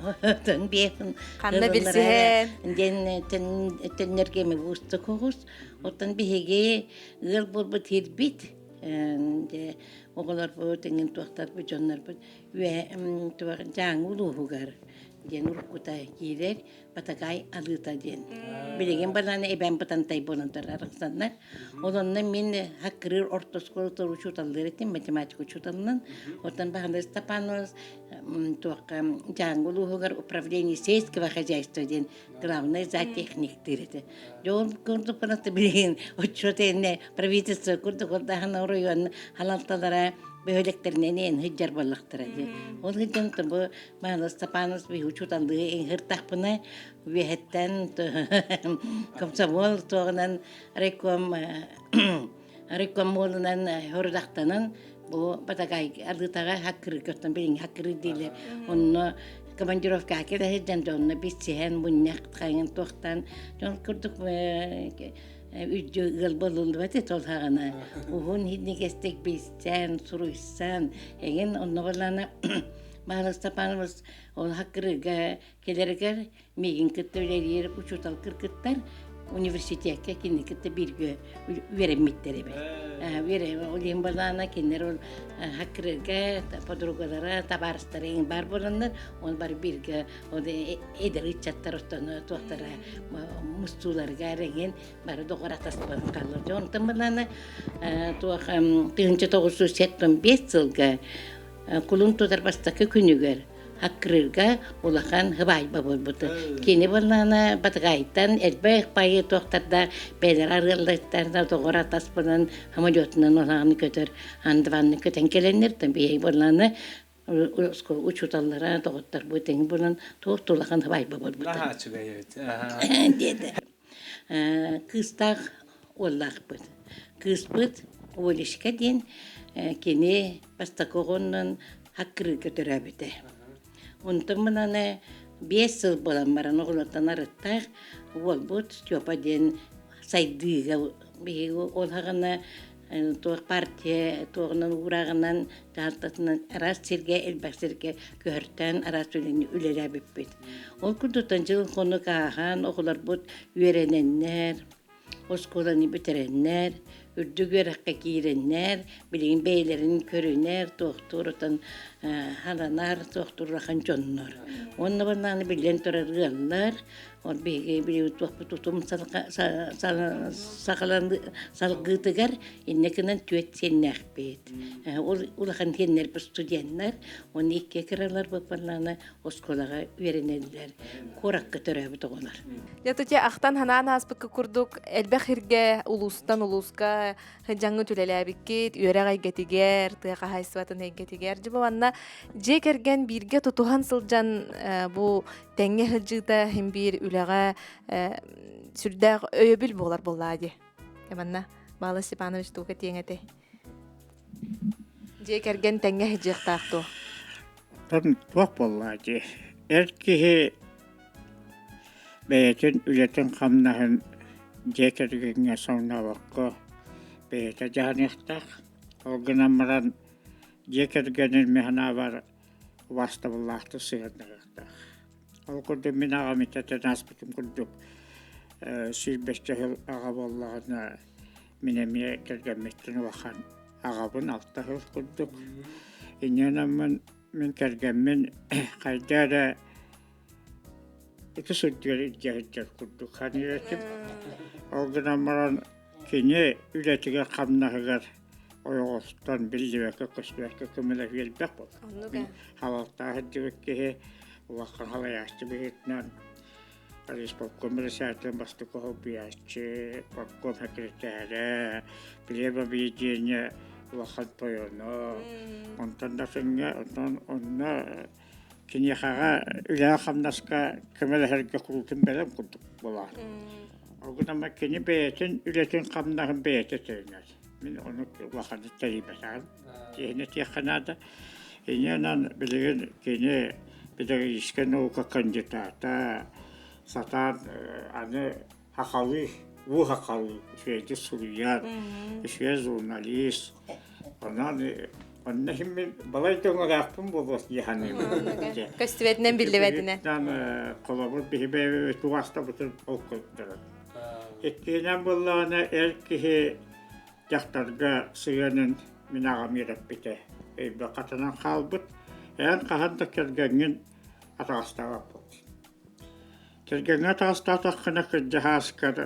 Отон биэһин Ханна билсиһэн? Диэн төннөргөмү уустук оҕус. Оттон биһиги ыал буолбут ирбит оҕолорбут, эҥин туохтарбыт, дьоннорбут Дьааҥы улууһугар диэн уруккута киирэр Батагай Алыыта диэн. Билигин баран эбэм Бытантай буолан турар арахсаннар. Ол онно мин Хаккырыыр орто оскуолатыгар учууталлыыр этим, математика учууталынан. Оттон Баһылай Степанович туохха Дьааҥы улууһугар управление сельского хозяйства диэн главный зоотехниктыыр этэ. Дьон курдук билигин отчуот иннэ правительство курдук ордаһан оройуон халалталара бөһүөлэктэринэн эн сылдьар буоллахтара дии. Ол сылдьан бу Михаил Степанович биһи учууталлыы ыҥыртахпына үөһэттэн комсомол туоҕунан райком райкомолунан хорудахтанан бу Батагай Ардытаҕа хаккырыырга оттон билиҥҥи хаккырыыр дииллэр онно командировкаҕа кэлэ сылдьан дьонно билсиһэн мунньах хайын туохтаан дьон курдук үрдү ыал буолуллубат этэ ол саҕана уһун иһиннигэстик билсэн суруйсан эҥин онно буоллаҕына Михаил Степанович ол хаккырыырга кэлэригэр миигин кытта үлэлиир учуутал кыргыттар университекка кинини кытта бииргэ үөрэммиттэр эбит. Ол иһин балаана кинилэр ол хаккырыырга подругалара, табаарыстара баар буоланнар, ол бары бииргэ ол эдэр ыччаттар оттон туохтара мустууларыгар эҥин бары доҕор атаспан хааллар. Онтон балаана туох 1975 сылга Кулун тутар бастакы күнүгэр Аккырыырга улахан һыбаайба буолбута. Кини буоллаҕына Батыгаайтан элбэх пайы туохтарда бэйэлэрэ арыаллартарда доҕор атаспынан самолетунан улаҕаны көтөр андыбанны көтөн кэлэннэр биһиги буоллаҕына Учууталлара, доҕотторбут тэҥ булан туох тулахан хабайба буолбута. Наһаа үчүгэй эбит. Диэтэ. Кыыстаах уоллаахпыт. Кыыспыт Олечка диэн кини бастакы оҕоннон хаккырыыга төрөөбүтэ. Онтон мынаны 5 сыл буолан баран оҕолортон арыттаах уолбут Степа диэн сайдыыга биһиги ол хаҕана туох партия туоҕунан уурааҕынан дьаһалтатынан араас сиргэ элбэх сиргэ көһөртөөн араас үлэни үлэлээбиппит. Ол курдуктан дьыл хонук ааһан оҕолорбут үөрэнэннэр, оскуоланы бүтэрэннэр, үрдүк үөрэххэ киирэннэр, билигин бэйэлэрин көрүнэр, туохтуур отон халанар, туохтуур улахан дьоннор. Уонна банааны биллэн турар ыаллар, Ол биһиги билибит туохпут утум салгыытыгар иннэ гынан түөрт сиэннээхпит. Ол улахан сиэннэрбит студеннар, уонна икки кыралар баппалаана оскуолаҕа үөрэнэллэр. Куоракка төрөөбүт оҕолор. Дьэ тутя ахтан ханаан ааспыкка курдук элбэх иргэ улуустан улууска дьаҥҥыт үлэлээбиккит, үөрэх эйгэтигэр, тыа хаһаайыстыбатын эйгэтигэр. Дьэ бу манна дьиэ кэргэн бииргэ тутуһан сылдьан бу тэҥҥэ сылдьыыта иһин биир үлэҕэ сүрдээх өйөбүл буолар буоллаа дии. Манна Баала Степанович туга тиэҥ этэй? Дьиэ кэргэн тэҥҥэ сылдьыахтаах дуо? Оттон туох буоллаа дии. Эр киһи бэйэтин үлэтин-хамнаһын дьиэ кэргэҥҥэ соҥнообокко бэйэтэ дьаһаныахтаах. Ол гынан баран дьиэ кэргэнин мин санаабар убаастабыллаахтык сыһыаннаһыахтаах. Ол курдук мин аҕам итэтэн ааспытым курдук сүүрбэччэ сыл аҕа буоллаҕына мин эмиэ кэргэммиттэн улахан аҕабын алта сыл курдук. Инньэ гынаммын мин кэргэммин хайда эрэ ити сылдьар илдьэ сылдьар курдук саныыр этим. Ол гынан баран кини үлэтигэр хамнаһыгар ойоҕостон биллибэккэ көстүбэккэ көмөлөһүү элбэх буолар. Мин халалтаах сылдьыбыт киһи улахан халайааччы быһыытынан исполком председателин бастакы солбуйааччы, партком секретарэ, плебобъединение улахан тойоно. Онтон да сыҥҥа, онтон онно киниэхэҕэ үлэҕэ-хамнаска көмөлөһөргө куруутун бэлэм курдук буолар. Ол гынан кини бэйэтин үлэтин-хамнаһын бэйэтэ тэринэр. Мин ону улаханнык тэрийбэтэҕим. Киһини этиэххэ наада. Инньэ билигин кини педагогическай наука кандидата, сатаан аны сахалыы, уу сахалыы үчүгэйдик суруйар, үчүгэй журналист. Онон онно иһин мин балай да ыҥыраахпын буолуо дии саныыбын. Көстүбэтинэн биллибэтинэн. Холобур биһи бэйэбит убаастабытын ол көрдөрөр. Иккиһинэн буоллаҕына эр киһи дьахтарга сыһыанын мин аҕам үөрэппитэ. Өйбө хатанан хаалбыт. Эн хаһан да кэргэҥҥин атаҕастаабаппыт. Кэргэҥҥэ таҕыстаатаххына кырдьаҕаскар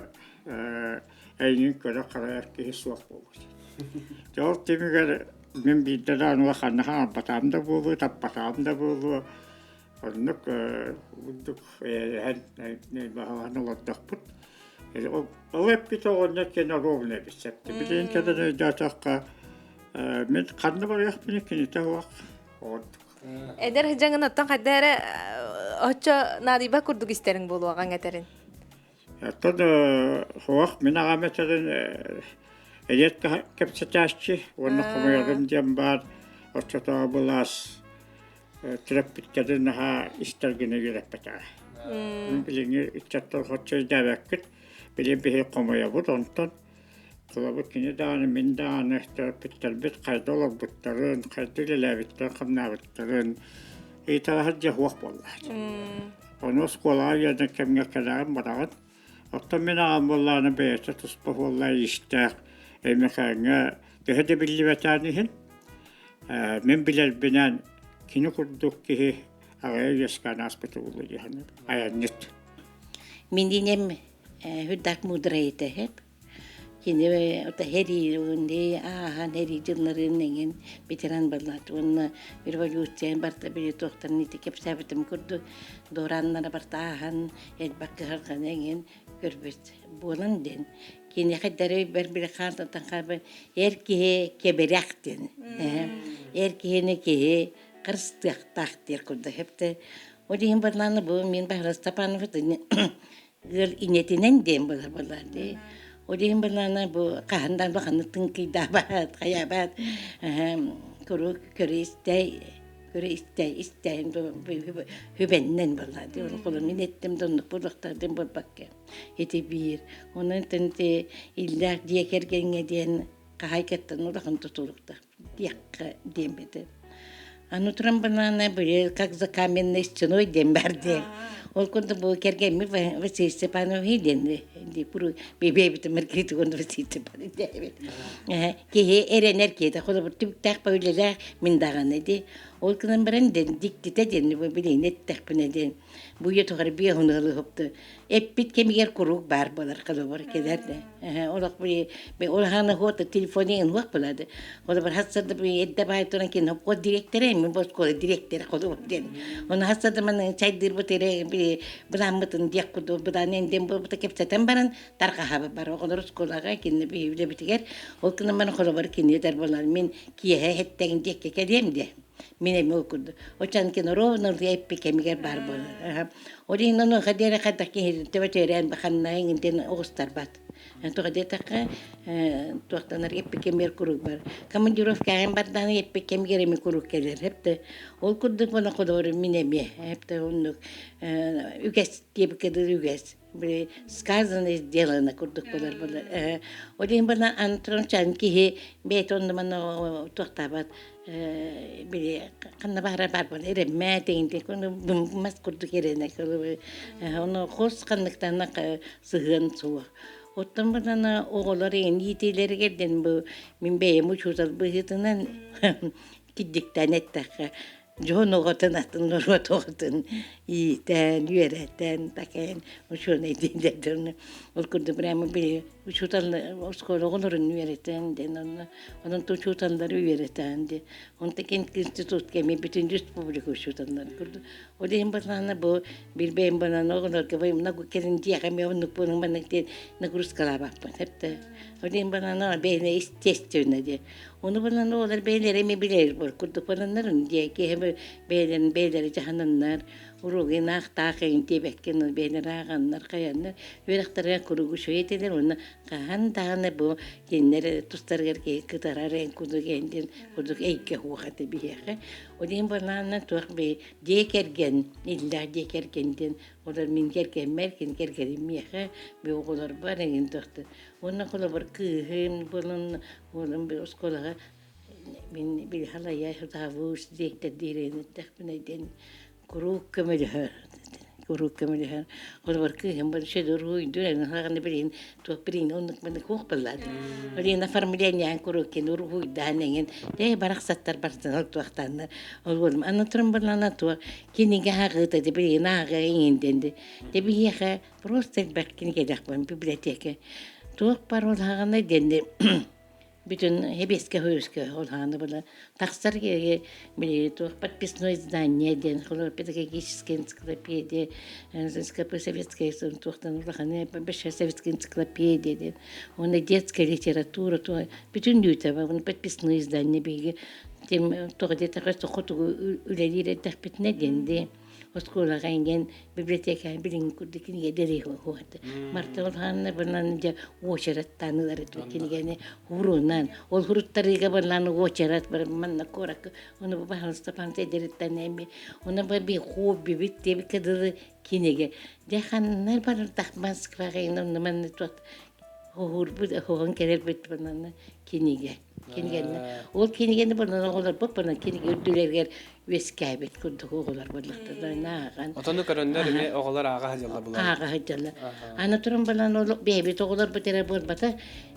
эйигин көрө-харайар киһи суох буолбут. Дьэ ол түмүгэр мин биирдэ даҕаны улаханнык хаҥарбатаҕым да буолуо, таппатаҕым да буолуо, оннук курдук эйэлэһэн баһылаһан олордохпут. Ол эппит оҕонньор киэнэ ровно эбит сөптө. Билигин кэлэн өйдөөтөххө мин ханна барыахпыный кинитэ суох ордук. Эдэр сыдьаҥын оттон хайда эрэ оччо наадыйбат курдук истэриҥ буолуоҕаҥ этэрин. Оттон суох мин аҕам этэрин эдэр кэпсэтээччи уонна хомуйарым диэн баар оччотооҕу былаас төрөппүттэрин наһаа истэр гына үөрэппэтэҕэ. Билиҥҥи ыччаттар соччо өйдөөбөккүт. Билигин биһиги хомуйабыт онтон Тулабыт кини даҕаны, мин даҕаны төрөппүттэрбит хайда олорбуттарын, хайда үлэлээбиттэрин-хамнаабыттарын ыйыталаһар дьэ суох буолла. Ону оскуолаҕа үөрэнэр кэмҥэ кэлэҕин бараҕын. Оттон мин аҕам буоллаҕына бэйэтэ туспа буолла иистээх Өймөкөөҥҥө төһө да биллибэтэҕин иһин, мин билэрбинэн кини курдук киһи аҕыйах үөскээн ааспыта буолуо дии саныыбын. Айанньыт. Мин инем үрдак мудрай этэ Кини һэриилии ааһан һэрии дьылларын эҥин ветеран буоллаат уонна революция барыта били туохтарын ити кэпсээбитим курдук дуорааннара барыта ааһан элбэх кыһалҕаны эҥин көрбүт буолан диэн киниэхэ өйбөр били хаартан хаалбыт эр киһи кэбирэх диэн эр киһини киһи харыстыахтаах диир курдук эптэ. Ол иһин барылааны бу мин Баһылай Степанов ыал инэтинэн диэн буолар буоллар дии. Ол иһин барылаана бу хаһан да улаханнык тыҥкыйдаабат, хайаабат, куруук көрө-истэ көрө-истэ истэһин хүбэннэн буолла дии. Ол мин эттим да оннук буолуохтаах диэн буолбакка. Ити биир. Онон ити иллээх дьиэ кэргэҥҥэ диэн хаһаайкаттан улахан тутулуктаах диэххэ диэн бэтэ. Аны туран банаана били как за каменной стеной диэн бар диэн. Ол курдук бу кэргэммит Василий Степанович диэн бэйбэйбитин Маргарита Василий Степанович диэбит. Киһи эрэнэр киһитэ холобур түбүктээх үлэлээх мин даҕаны ди. Ол гынан баран диктитэ диэн билигин эттэхпинэ диэн бу үйэ тухары биэһун ылыһыпты эппит кэмигэр куруук баар буолар холобур кэлэр да олох улахан хуота телефоне инуох булады холобур хасса да эрдэ баай туран кин хопкот директоре мен бу школа директор холобур диэн оны хасса да маны чайдыырбыт эрэ былааммытын диэх курдук былаан энден буолбута кэпсэтэн баран тарҕаһабы бар оҕолор школаҕа кинини биһи ол гынан баран холобур кини этэр буолар мин киэһэ хэттэгин диэккэ кэлиэм диэ Мин эмиэ ол курдук. Оччону ровно эппи кэмигэр баар буолар. Ол иһин онуоха диэри хайдах киһи төбөтүөрэн ханна иҥинтэн оҕустарбат. Тоҕо диэтэххэ, туохтанар эппи кэмигэр куруук бар. Командировкаҕын бардаҕына эппи кэмигэр эмиэ куруук кэлэр. Эптэ ол курдук буолан холобур мин эмиэ эптэ оннук үгэс диэбиккэ дылы үгэс. Били сказано сделано курдук буолар буолар. Ол иһин бана антрончан киһи бэйэтэ онно манна туохтаабат били ханна баара баар буолар эрэммэ тиҥ мас курдук эрэнэ ону хос ханныктан сыһыан суох. Оттон бадана оҕолор эҥин иитиилэригэр диэн бу мин бэйэм учуутал быһыытынан киддиктээн эттэххэ Дьон оҕотун атын норуот оҕотун иитэн, үөрэтэн, такайан учуонай дииллэр Ол курдук прямо били учуутал оскуола оҕолорун үөрэтэн диэн онно онон учууталлары үөрэтэн диэн онтон институт кэми бүтүн республика учууталларын курдук. Ол иһин балаана бу билбэйим банан оҕолорго мына кэлин дьиэҕэ эмиэ оннук буолуҥ маннык диэн нагрузкалаабаппын эптэ. Ол иһин балаана бэйэне естественно диэн Ону булан оҕолор бэйэлэрэ эмиэ билэр курдук бараннар дьиэ киэһэ бэйэлэрин бэйэлэрэ дьаһананнар уруогун аахтаах эҥин диэбэккин бэйэлэрэ ааҕаннар хайаннар үөрэхтэригэр куруук үчүгэй этилэр уонна хаһан даҕаны бу кинилэр тустарыгар киһи кытарар эн курдук эн диэн курдук эйгэ суох этэ биһиэхэ. Ол иһин балаанна туох дьиэ кэргэн иллээх дьиэ кэргэн диэн олор мин кэргэммэр кини кэргэним миэхэ би оҕолорбор эҥин туохтан уонна холобур кыыһым булун Уолум оскуолаҕа мин билиһалайа завуч диэктэр диирин эттэхпинэ диэн куруук көмөлөһөр куруук көмөлөһөр холобур кыыһым бар шедуруйдур хаҕаны билин туох билин оннук маннык хуох баллаады Алина оформлениеһын куруук кин уруһуйдаан эҥин дээ барахсаттар барсан ол туохтааннар ол уолум аны туран балана туох кинигэ ааҕыыта де билин ааҕа иҥин дэнди де биһиэхэ Просто элбэх кинигэлээх библиотека. Туох бар ол хаҕана диэнни бүтүн хэбиэскэ хөрүскэ ол хаҕана была тахсар били туох подписное издание диэн холор педагогическая энциклопедия советская туохтан улаханы большая советская энциклопедия диэн уонна детская литература бүтүн үүтэ подписное издание биһиги тем тоҕо диэтэххэ хотугу үлэлиир эрдэхпитинэ диэн дии оскуолаҕа иҥэн библиотекаҕа билиҥҥи курдук кинигэ дэлэйэ Марта Улханна бынан дьэ уочараттаан ылар этим кинигэни урунан ол хуруттарыыга бынан уочарат бар манна куоракка ону бу баһалыста панта эдериттан эми ону ба би хоббибит диэбиккэ дылы кинигэ дьэ ханна барырдах Москваҕа иҥэн манна туох хоһуурбут хоһон кэлэрбит банана кинигэ кинигэни ол кинигэни банан оҕолорбут банан кинигэ үрдүлэригэр үөскээбит курдук оҕолор буоллахтарына ааҕан Отону көрөннөр эмиэ оҕолор ааҕа сылдьаллар булар. Ааҕа сылдьаллар. Аны туран балан ол бэйэбит оҕолорбут эрэ буолбата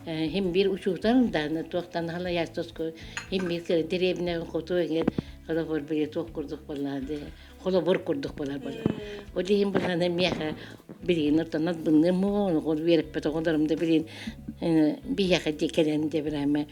хим биир учуутал дааны туохтан халайаастоску хим биир кыра дэриэбинэ хоту эҥэр холобур били туох курдук буоллаады холобур курдук буолар буолар. Ол иһин булана миэхэ билигин оттон бынным оҕол үөрэппит оҕолорум да билин биһиэхэ дии кэлэн дебираме.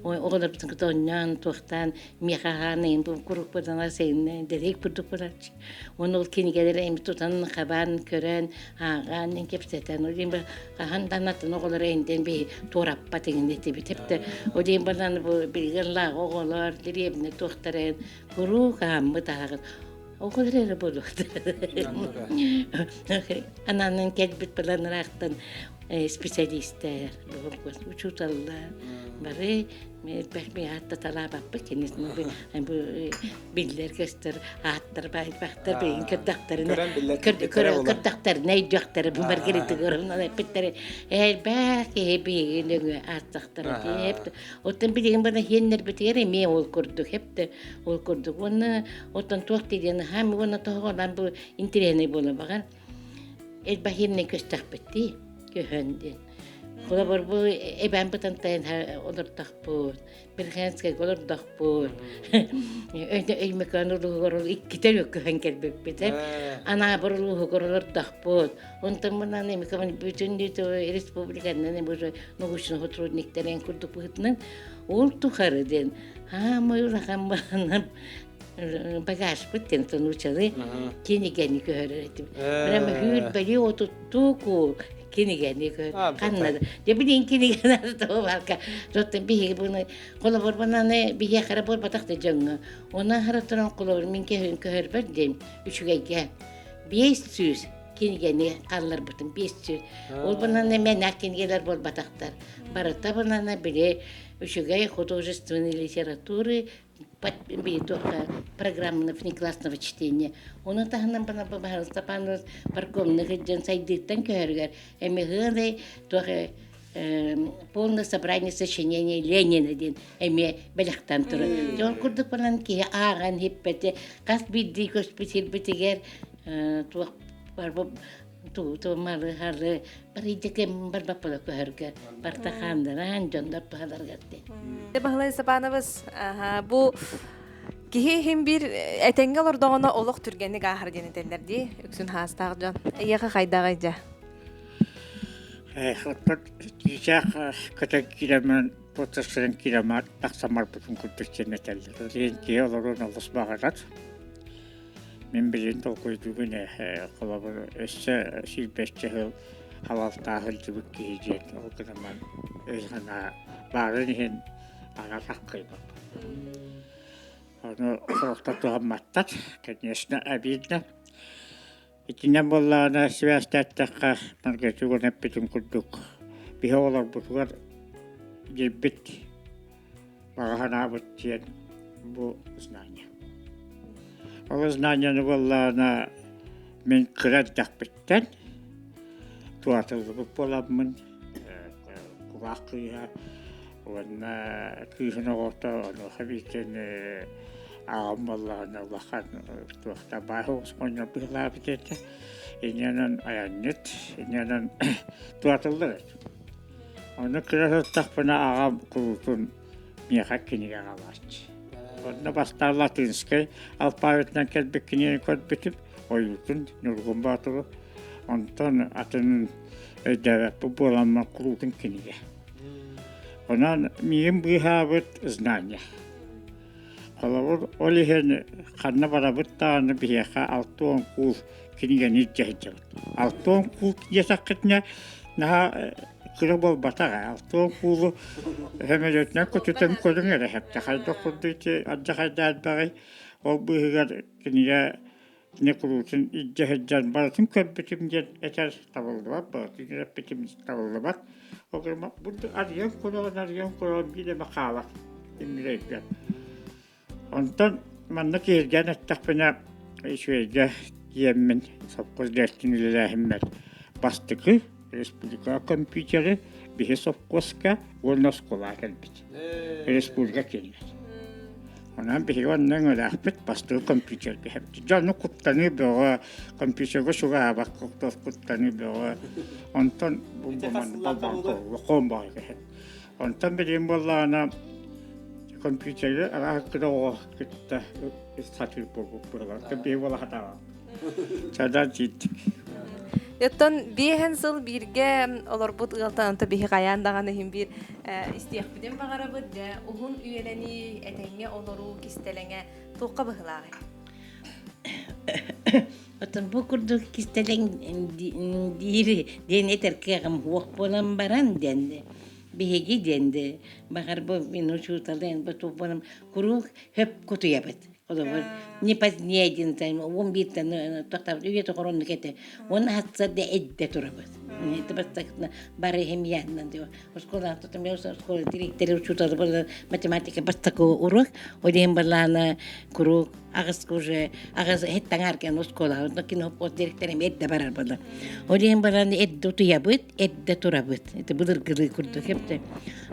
Оҕолорбутун кытта оонньоон, туохтаан, миэхэ аһаан, куруук баданар сайынна дэлэй курдук буолааччы. Уонна ол кинигэлэри эми тутан, хабаан, көрөн, ааҕан, кэпсэтэн, ол иһин хаһан да анатын оҕолоро энден биһи туораппат иҥин этибит. Эптэ ол иһин банан бу билигин лааҕы оҕолор, дэриэбинэ туохтарын куруук ааммыт ааҕын. Оҕолор эрэ буолуохтара. Ананан кэлбит балан ыраахтан специалистэр, учууталлар бары ааттаталаабаппыт кинисин бу биллэр көстөр ааттар баайбахтар бэйин көрдөхтөрүнэ көрдөхтөрүнэ өйдүөхтэрэ бу Маргарита Егоровна эппиттэрэ элбэх киһи биһиги нөҥүө ааттахтара диэп оттон билигин бана хиэннэрбитигэр эмиэ ол курдук хепте ол курдук уонна оттон туох диэн хаам уонна тоһоҕолоон бу интэриэһинэй буола баҕар элбэхииннэн көстөхпүт дии көһөн диэн Холобур бу эбээн Бытантайын олордохпут, Верхоянскайга олордохпут. Өймөкөөн улууһугар ол иккитэ көһөн кэлбиппит. Анаабыр улууһугар олордохпут. Онтон мынан эмикэ бүтүн республиканан уже научный сотрудниктарын курдук быһытынан ол тухары диэн хаамай улахан баанам багажпыт диэн научалы кинигэни көһөрөр этим. Прямо хүүрбэли отуттуу кинигэни көр ханна дьэ билин кинигэни туһубарка тоттон биһиги буну холобур бананы биһиэхэ эрэ буолбатах да дьоҥҥо оны аһара туран холобур мин кэһин көһөрбөр диэн үчүгэйгэ 500 кинигэни хаалларбытым 500 ол бананы мэнээх кинигэлэр буолбатахтар барыта бананы били үчүгэй художественной литературы программаны внеклассного чтения. Ону таһынан Баһыл Степанович паркомна сылдьан сайдыыттан көһөрүгэр эмиэ туох полное собрание сочинений Ленина диэн эмиэ бэлэхтэн турар. Дьон курдук баран киһи ааҕан хиппэти хас биирдии көспүт сирбитигэр туох туу малы-халы барыйдыкым барбаппыла көһөргө бартахааннаран дьоннор туһаларгар диэн. Баһылай Сапановыз бу киһи иһин биир этэҥҥэ олордоҕуна олох түргэнник ааһар диэн этэллэр дии үксүн хаастаах дьон. Эйиэхэ хайдаҕый дьэ? Оттон чыычаах көтөн киирэмэн туоттарсыран киирэмэр тахсан барбытын курдук диэн этэллэр. Ол киһи олоруон олус баҕарар. Мин билигин толкуйдуубун ээ, холобур, өссө сүүрбэччэ сыл халалтаа сылдьыбыт киһи диэн ол гынан өй-санаа баарын иһин араас аххыйбаппын. Ону сорохтор туһамматтар, конечно, обидно. Итинэн буоллаҕына сибээстээттэххэ, Маргарита Егоровна эппитин курдук, биһи оҕолорбутугар диэбит баҕа санаабыт диэн бу знание. Ол знанияны буоллаҕына мин кыра эрдэхпиттэн туоратыллыбыт буоламмын кулаах кыыһа уонна кыыһын оҕото онуоха бииртэн аҕам буоллаҕына улахан туохта баай оҕус быһылаабыт этэ инньэнэн айанньыт инньэнэн туоратыллар этим Ону кыра сыттахпына аҕам куруутун миэхэ кинигэ аҕалааччы. Онно бастаан латинскай алфавитынан кэлбит кинигэни көрбүтүм, ойуутун Ньургун Боотуру. Онтон атын өйдөөбөппүт буоламмын куруутун кинигэ. Онон миигин быыһаабыт знание. Холобур, ол иһин ханна барабыт даҕаны биһиэхэ 60 куул кинигэни илдьэ сылдьабыт. 60 куул диэтэххитинэ наһаа кыра буолбатах ээ. 60 куулу сөмөлүөтүнэн көтүтэн көрүҥ эрэ хэптэ. Хайдах курдук ити алдьархайдаах элбэҕий. Ол быыһыгар кинигэ кини куруутун илдьэ сылдьан барытын көрбүтүм диэн этэр табыллыбат, барытын үөрэппитим табыллыбат. Ол гынан бу арыйан көрөҕүн, арыйан көрөҕүн биир эмэ хаалар иннилэргэ. Онтон манна киһиргээн эттэхпинэ, үчүгэйгэ тиийэммин совхоз диэттин үлэлээһиммэр бастакы республика компьютеры биһи совхозка уонна оскуолаҕа кэлбит. Республика киэнигэр. Онон биһиги онно өҥөлөөхпүт бастакы компьютерга хэппит. Дьону куттаныы бөҕө, компьютерга чугаһаабат куттаныы бөҕө. Онтон Онтон билигин буоллаҕына компьютеры араас кыра оҕо кытта сатыыр буолбут буолар. Биһи буола хатаабат. Чада дьиттик. Оттон биэһэн сыл бииргэ олорбут ыалтан онто биһи хайаан даҕаны иһин биир истиэхпитин баҕарабыт. Дьэ, уһун үйэлэнии, этэҥҥэ олоруу кистэлэҥэ туохха быһылааҕый? Оттон бу курдук кистэлэҥ диир диэн этэр кыаҕым суох буолан баран диэн биһиги диэн баҕар бу мин учууталын бу туох куруук хөп кутуйабыт. Холобур, не позднее один уон бииртэн тохтообут үйэ тоҕор оннук этэ. Уонна хатсар да эдде турабыт. Это бастакытына бары химияннан дио. Оскуола тутум оскуола директор учууталы была математика бастакы урок. Один балана куруук аҕыс уже аҕыс хеттаҥар оскуола кино пост директорым эрдэ барар была. Один балан эрдэ утуйабыт, эрдэ турабыт. Это былыргылыы курдук эпте.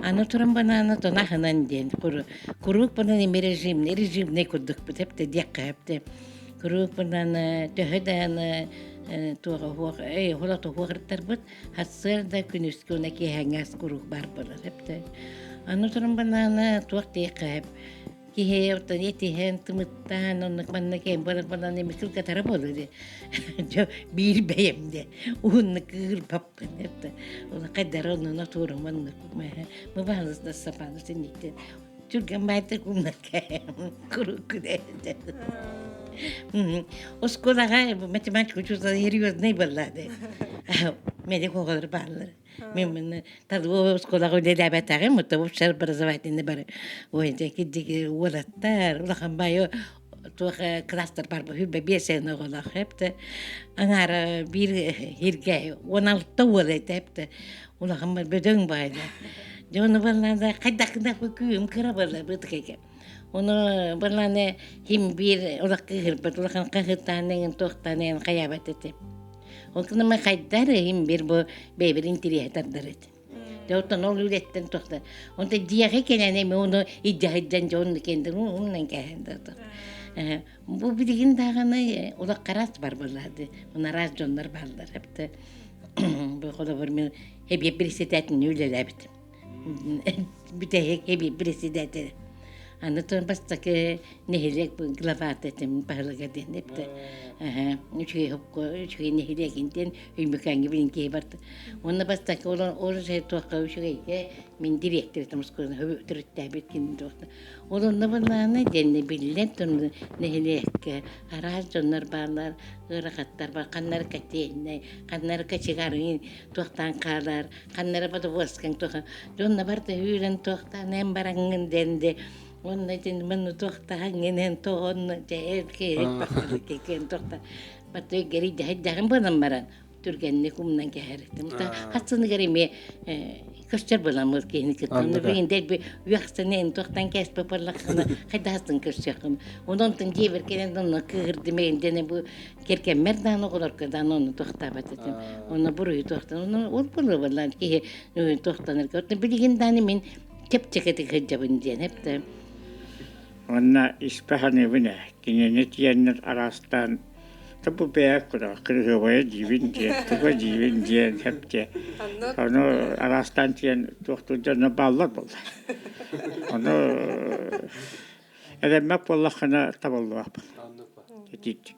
Аны туран банана тонахынан диэн Куруук бунан эми режимный, режимный курдукпут эпте диэххэ эпте. Куруук бунан төһө дааны туоҕа хуох эй холото хуохыртарбыт хатсыар да күнүскү уна киэһэҥҥэ ас куруук баар буолар эпте. Аны туран банаана туох диэххэ эп киһи оттон этиһэн тымыттаан оннук манна кэм барар банан эми кылгатара буолар дьэ биир бэйэм де уһуннук кыырбаппын эпте оны хайдара оннуна туурум оннук Мы баһылыс сапаны синниктен түргэн баайдык умнакка курукку Оскуолаҕа математика учуутала серьезный буоллаады. Медик оҕолор бааллар. Мен маны талыы оскуолаҕа үлэлээбэтэҕим, это общее образовательный бары. Ой, дьэ уолаттар, улахан баайы туох класстар бар хүрбэ биэс оҕолоох эпте аҥаара биир хиргэ 16 уол этэ эпте улахан бөдөҥ баайда дьэ ону баллаана хайдахына күүм кыра буолла бытыкеке ону баллаана хим биир улах кыһырбат улахан хаһыттаан туохтаан эн хайаабат этэ ол кынама хайдар хим биир бу бэйбир интириэһэ тардар этэ Дьэ оттон ол үлэттэн тохта. Онто дьиэҕэ кэлэн эми ону иддьаһыддьан дьэ онну кендин умнан кэһэн да Бу билигин даҕаны улах араас бар буоллаады. Уна араас дьоннор бааллар. Эпте бу холобур мен эбиэ председателин үлэлээбитим. Бүтэһик эбиэ председатель. Аны туран бастакы нэһилиэк главата этим баһылыга диэн эпте. Үчүгэй хопко үчүгэй нэһилиэгин диэн Өймөкөөҥҥө билин киһи барда. Уонна бастакы ол ол туохха үчүгэйгэ мин дириэктэр этим оскуоланы төрүттээбит ким туохта. Ол онно былааны диэнне биллэн туран нэһилиэккэ араас дьоннор бааллар, ыарахаттар бар, ханнары кэтиэннэй, ханнары кочегарыын туохтаан хаалар, ханнары бодобуоскаҥ туоха. Дьонно барда үүрэн туохтаан эн бараҥҥын дэнде Уонна итин маны туохтаһаҥҥын тоҕонно дьэ эр киһи киэн туохта Баттыы гэрийдэһэйдэҕин буолан баран түргэнник умнан кэһэр этим. Хатсыныгар эмиэ көстөр буоламмыт киһини кытта. Онно билигин дэлби үөхсэнэн туохтан кээспэ буоллаххына хайдаһастын көрсүөххүн. Онон онтон дьиэбэр кэлэн онно кыыһырдым эйин бу кэргэммэр даҕаны оҕолорго даҕаны онно туохтаабат этим. Онно буруйу туохтан онно ол буолуо буоллаан киһи туохтанарга. Оттон билигин даҕаны мин чэпчэкитик сылдьабын диэн эптэ. Уонна испэ саныыбын ээ, кинини тиэннэр араастаан бу бэйэ кырыһыабайа диибин диэн, туга диибин диэн сөп Ону араастаан тиэн туохтуур дьоно бааллар буолла. Ону эрэммэт буоллаххына табыллыбаппын. Этииттик.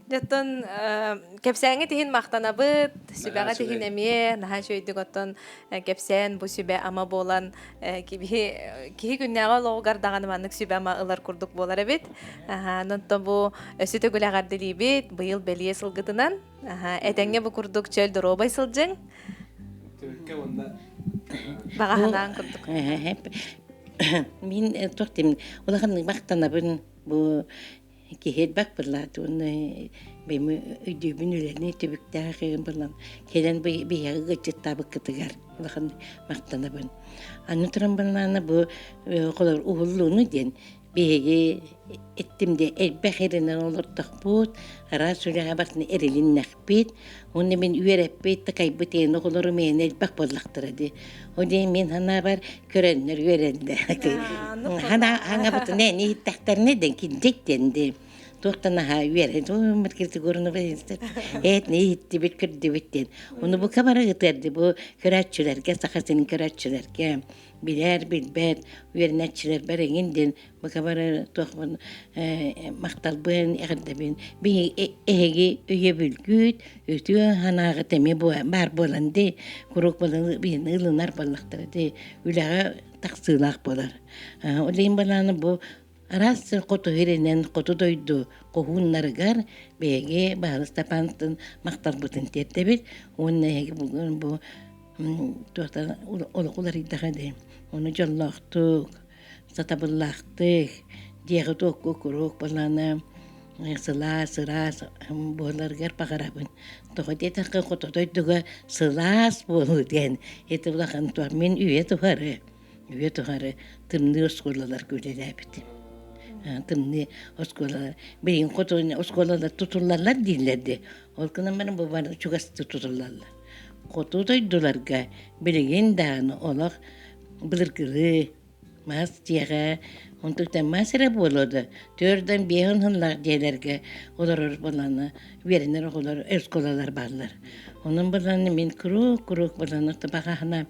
Оттон кэпсээҥҥит иһин махтанабыт, сүбэҕит иһин эмиэ наһаа үчүгэйдик оттон кэпсээн бу сүбэ-ама буолан киһи киһи күннээҕи олоҕугар даҕаны маннык сүбэ-ама ылар курдук буолар эбит. Онтон бу өссө төгүл эҕэрдэлиибит быйыл бэлиэ сылгытынан. Этэҥҥэ бу курдук чөл доруобай сылдьыҥ. Түмүккэ уонна баҕа санаан курдук. Мин туох диим улаханнык махтанабын бу киһи элбэх буоллаат уонна бэйэм өйдүүбүн үлэни түбүктээх буолан кэлэн биһиэхэ ыалдьыттаабыккытыгар улахан махтанабын. Аны туран буоллаҕына бу холобур уһуллууну диэн биһиги эттим де элбэх эрэнэн олордохпут, араас үлэҕэ барытын эрилиннэхпит, уонна мин үөрэппит, такайбыт эйэн оҕолорум эйэн элбэх буоллахтара дии. Ол диэн мин санаабар көрөннөр үөрэннэ. Хаҥабытын эн иһиттэхтэринэ дэн киндик диэн дии. Туохтан аһаа үөрэн эт иһиттибит көрдүбүт диэн. Ону бука бары ытыарды бу көрөөччүлэргэ, саха сирин көрөөччүлэргэ. Билэр, билбэт үөрэнээччилэрбэр эҥин диэн бука бары туохпун махталбын, эҕэрдэбин. Биһиги эһиги өйөбүлгүт, үтүө санааҕыт эмиэ баар буолан дии, куруук биһини ылынар буоллахтара дии, үлэҕэ тахсыылаах буолар. Ол иһин балааны бу араас сир хоту сиринэн хоту дойду хоһууннарыгар биһиги Баһылай Степановтын махталбытын тиэрдэбит уонна эһиги бүгүн бу туохтан олох уларыйдаҕа дии ону дьоллоохтук сатабыллаахтык дьиэҕит-уокка куруук балаана сылаас ыраас буоларыгар баҕарабын тоҕо диэтэххэ хоту дойдуга сылаас буолуу диэн ити улахан туох мин үйэ тухары Үйэ тухары тымныы оскуолаларга үлэлээбитим. Тымныы оскуолалар билигин хоту оскуолалар тутуллаллар дииллэр дии. Ол гынан баран бу бары чугастыы тутуллаллар. Хоту дойдуларга билигин даҕаны олох былыргылыы мас дьиэҕэ онтуктан мас эрэ буолуо да төрдөн биэһин сыллаах дьиэлэргэ олорор буоллаҕына үөрэнэр оҕолор оскуолалар бааллар. Онон буоллаҕына мин куруук куруук буоллаҕына баҕаһына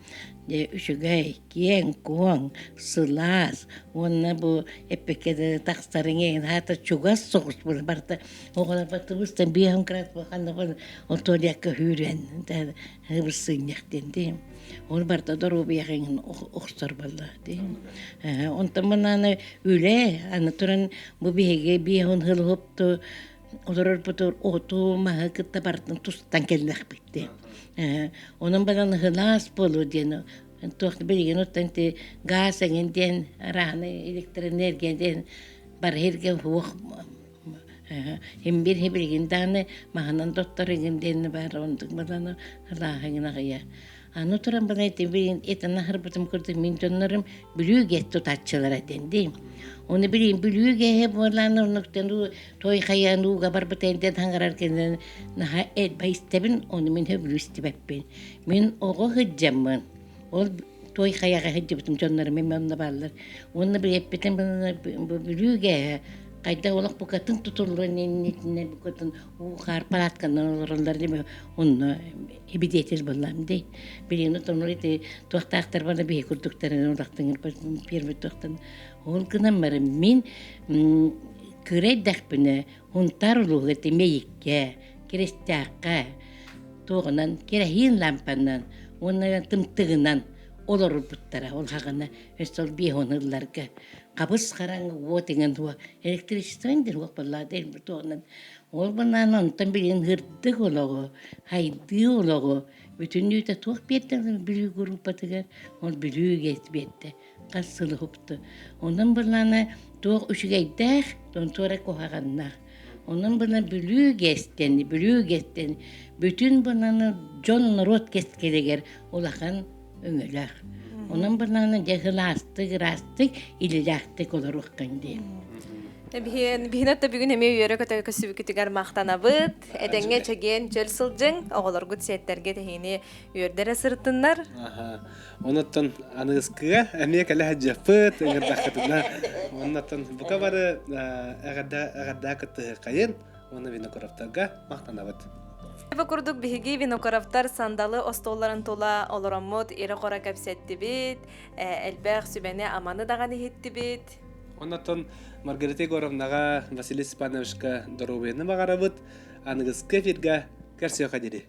Дьэ, үчүгэй, киэҥ-куоҥ, сылаас уонна бу эппиккэ дылы тахсарыҥ эйигин аата чугас соҕус буолар барыта оҕолорбор тыбыстан биэһин кыраат ханна ол туалекка сүүрэн ыбыс-сыынньах диэн дии. Ол барыта доруобуйаҕын охсор буолла дии. Онтон мынааны үлэ аны туран бу биһиги биэһин сыл уһупту олорорбутугар оту маһы кытта барытын тустан кэллэхпит дии. Онон баран ыһылаас буолуо диэн туох билигин оттон ити гаас эҥин диэн арааны электроэнергия диэн бары сиргэ суох имбир билигин даҕаны маһынан доттор эҥин диэн баар онтук баланы ылааһыҥын аҕыйа Аны туран бана ити билин этэн аһарбытым курдук мин дьоннорум Бүлүү гэс тутааччылара этэн дии. Оны билин Бүлүү гэһэ буолаан оннуктан той хайаан ууга барбыт энтэн хаҥарар кэннэн наһаа элбэх истэбин, ону мин сөбүлүү истибэппин. Мин оҕо сылдьаммын, ол той хайаҕа сылдьыбытым дьоннорум эмиэ онно бааллар. Уонна билэппитим Бүлүү гэһэ хайдах олох букатын тутуллуон иннитинэ букатын уу хаар палатканан олороллор дии онно ибидиэтил буоллаам дии. Билигин отоннор ити туохтаахтар бана биһи курдуктарын улахтыҥыр первый туохтан ол гынан баран мин кыра эрдэхпинэ Хунтаар улууһугар ити Мэйиккэ, Киристээххэ туоҕунан керосин лампанан уонна тымтыгынан олорбуттара ол хаҕына өссө ол биэһон ылларга хабыс хараҥа уот иҥэн уо электричество диэн уох буоллаҕа туоҕунан Ол банаан онтон билигин һырдык олоҕу, хайдыы олоҕу бүтүннүүтэ туох биэрдэ Бүлүү группатыгар, ол Бүлүү гэс биэрдэ хас сыл уһукту. Онон былаана туох үчүгэйдээх, туора куһаҕаннаах. Онон бына Бүлүү гэстэн, Бүлүү гэстэн бүтүн бынаны дьон норуот кэскилигэр улахан өҥөлөөх. Онон бынааны дьэ сылаастык, ыраастык, илилээхтик олоруоххын диэн. Биһин биһинэ бүгүн эмиэ үөрэ-көтө көсүбүкүтүгэр махтанабыт. Этэҥҥэ чэгиэн чөл сылдьыҥ, оҕолоргут сиэттэргэ тэһиини үөрдэрэ сырыттыннар. Онуттан аныгыскыга эмиэ кэлэ сылдьыахпыт, ыҥырдаххытына. Оннуттан бука бары эҕэрдэ эҕэрдэ кыттыһыаххайын уонна Винокуровтарга махтанабыт. Бу курдук биһиги Винокуровтар сандалы остуолларын тула олороммут ирэ-хоро кэпсэттибит, элбэх сүбэни-аманы даҕаны иһиттибит. Оннотон Маргарита Егоровнаҕа, Василий Степановичка доруобуйаны баҕарабыт. Аныгыскы эфиргэ көрсүөххэ диэри.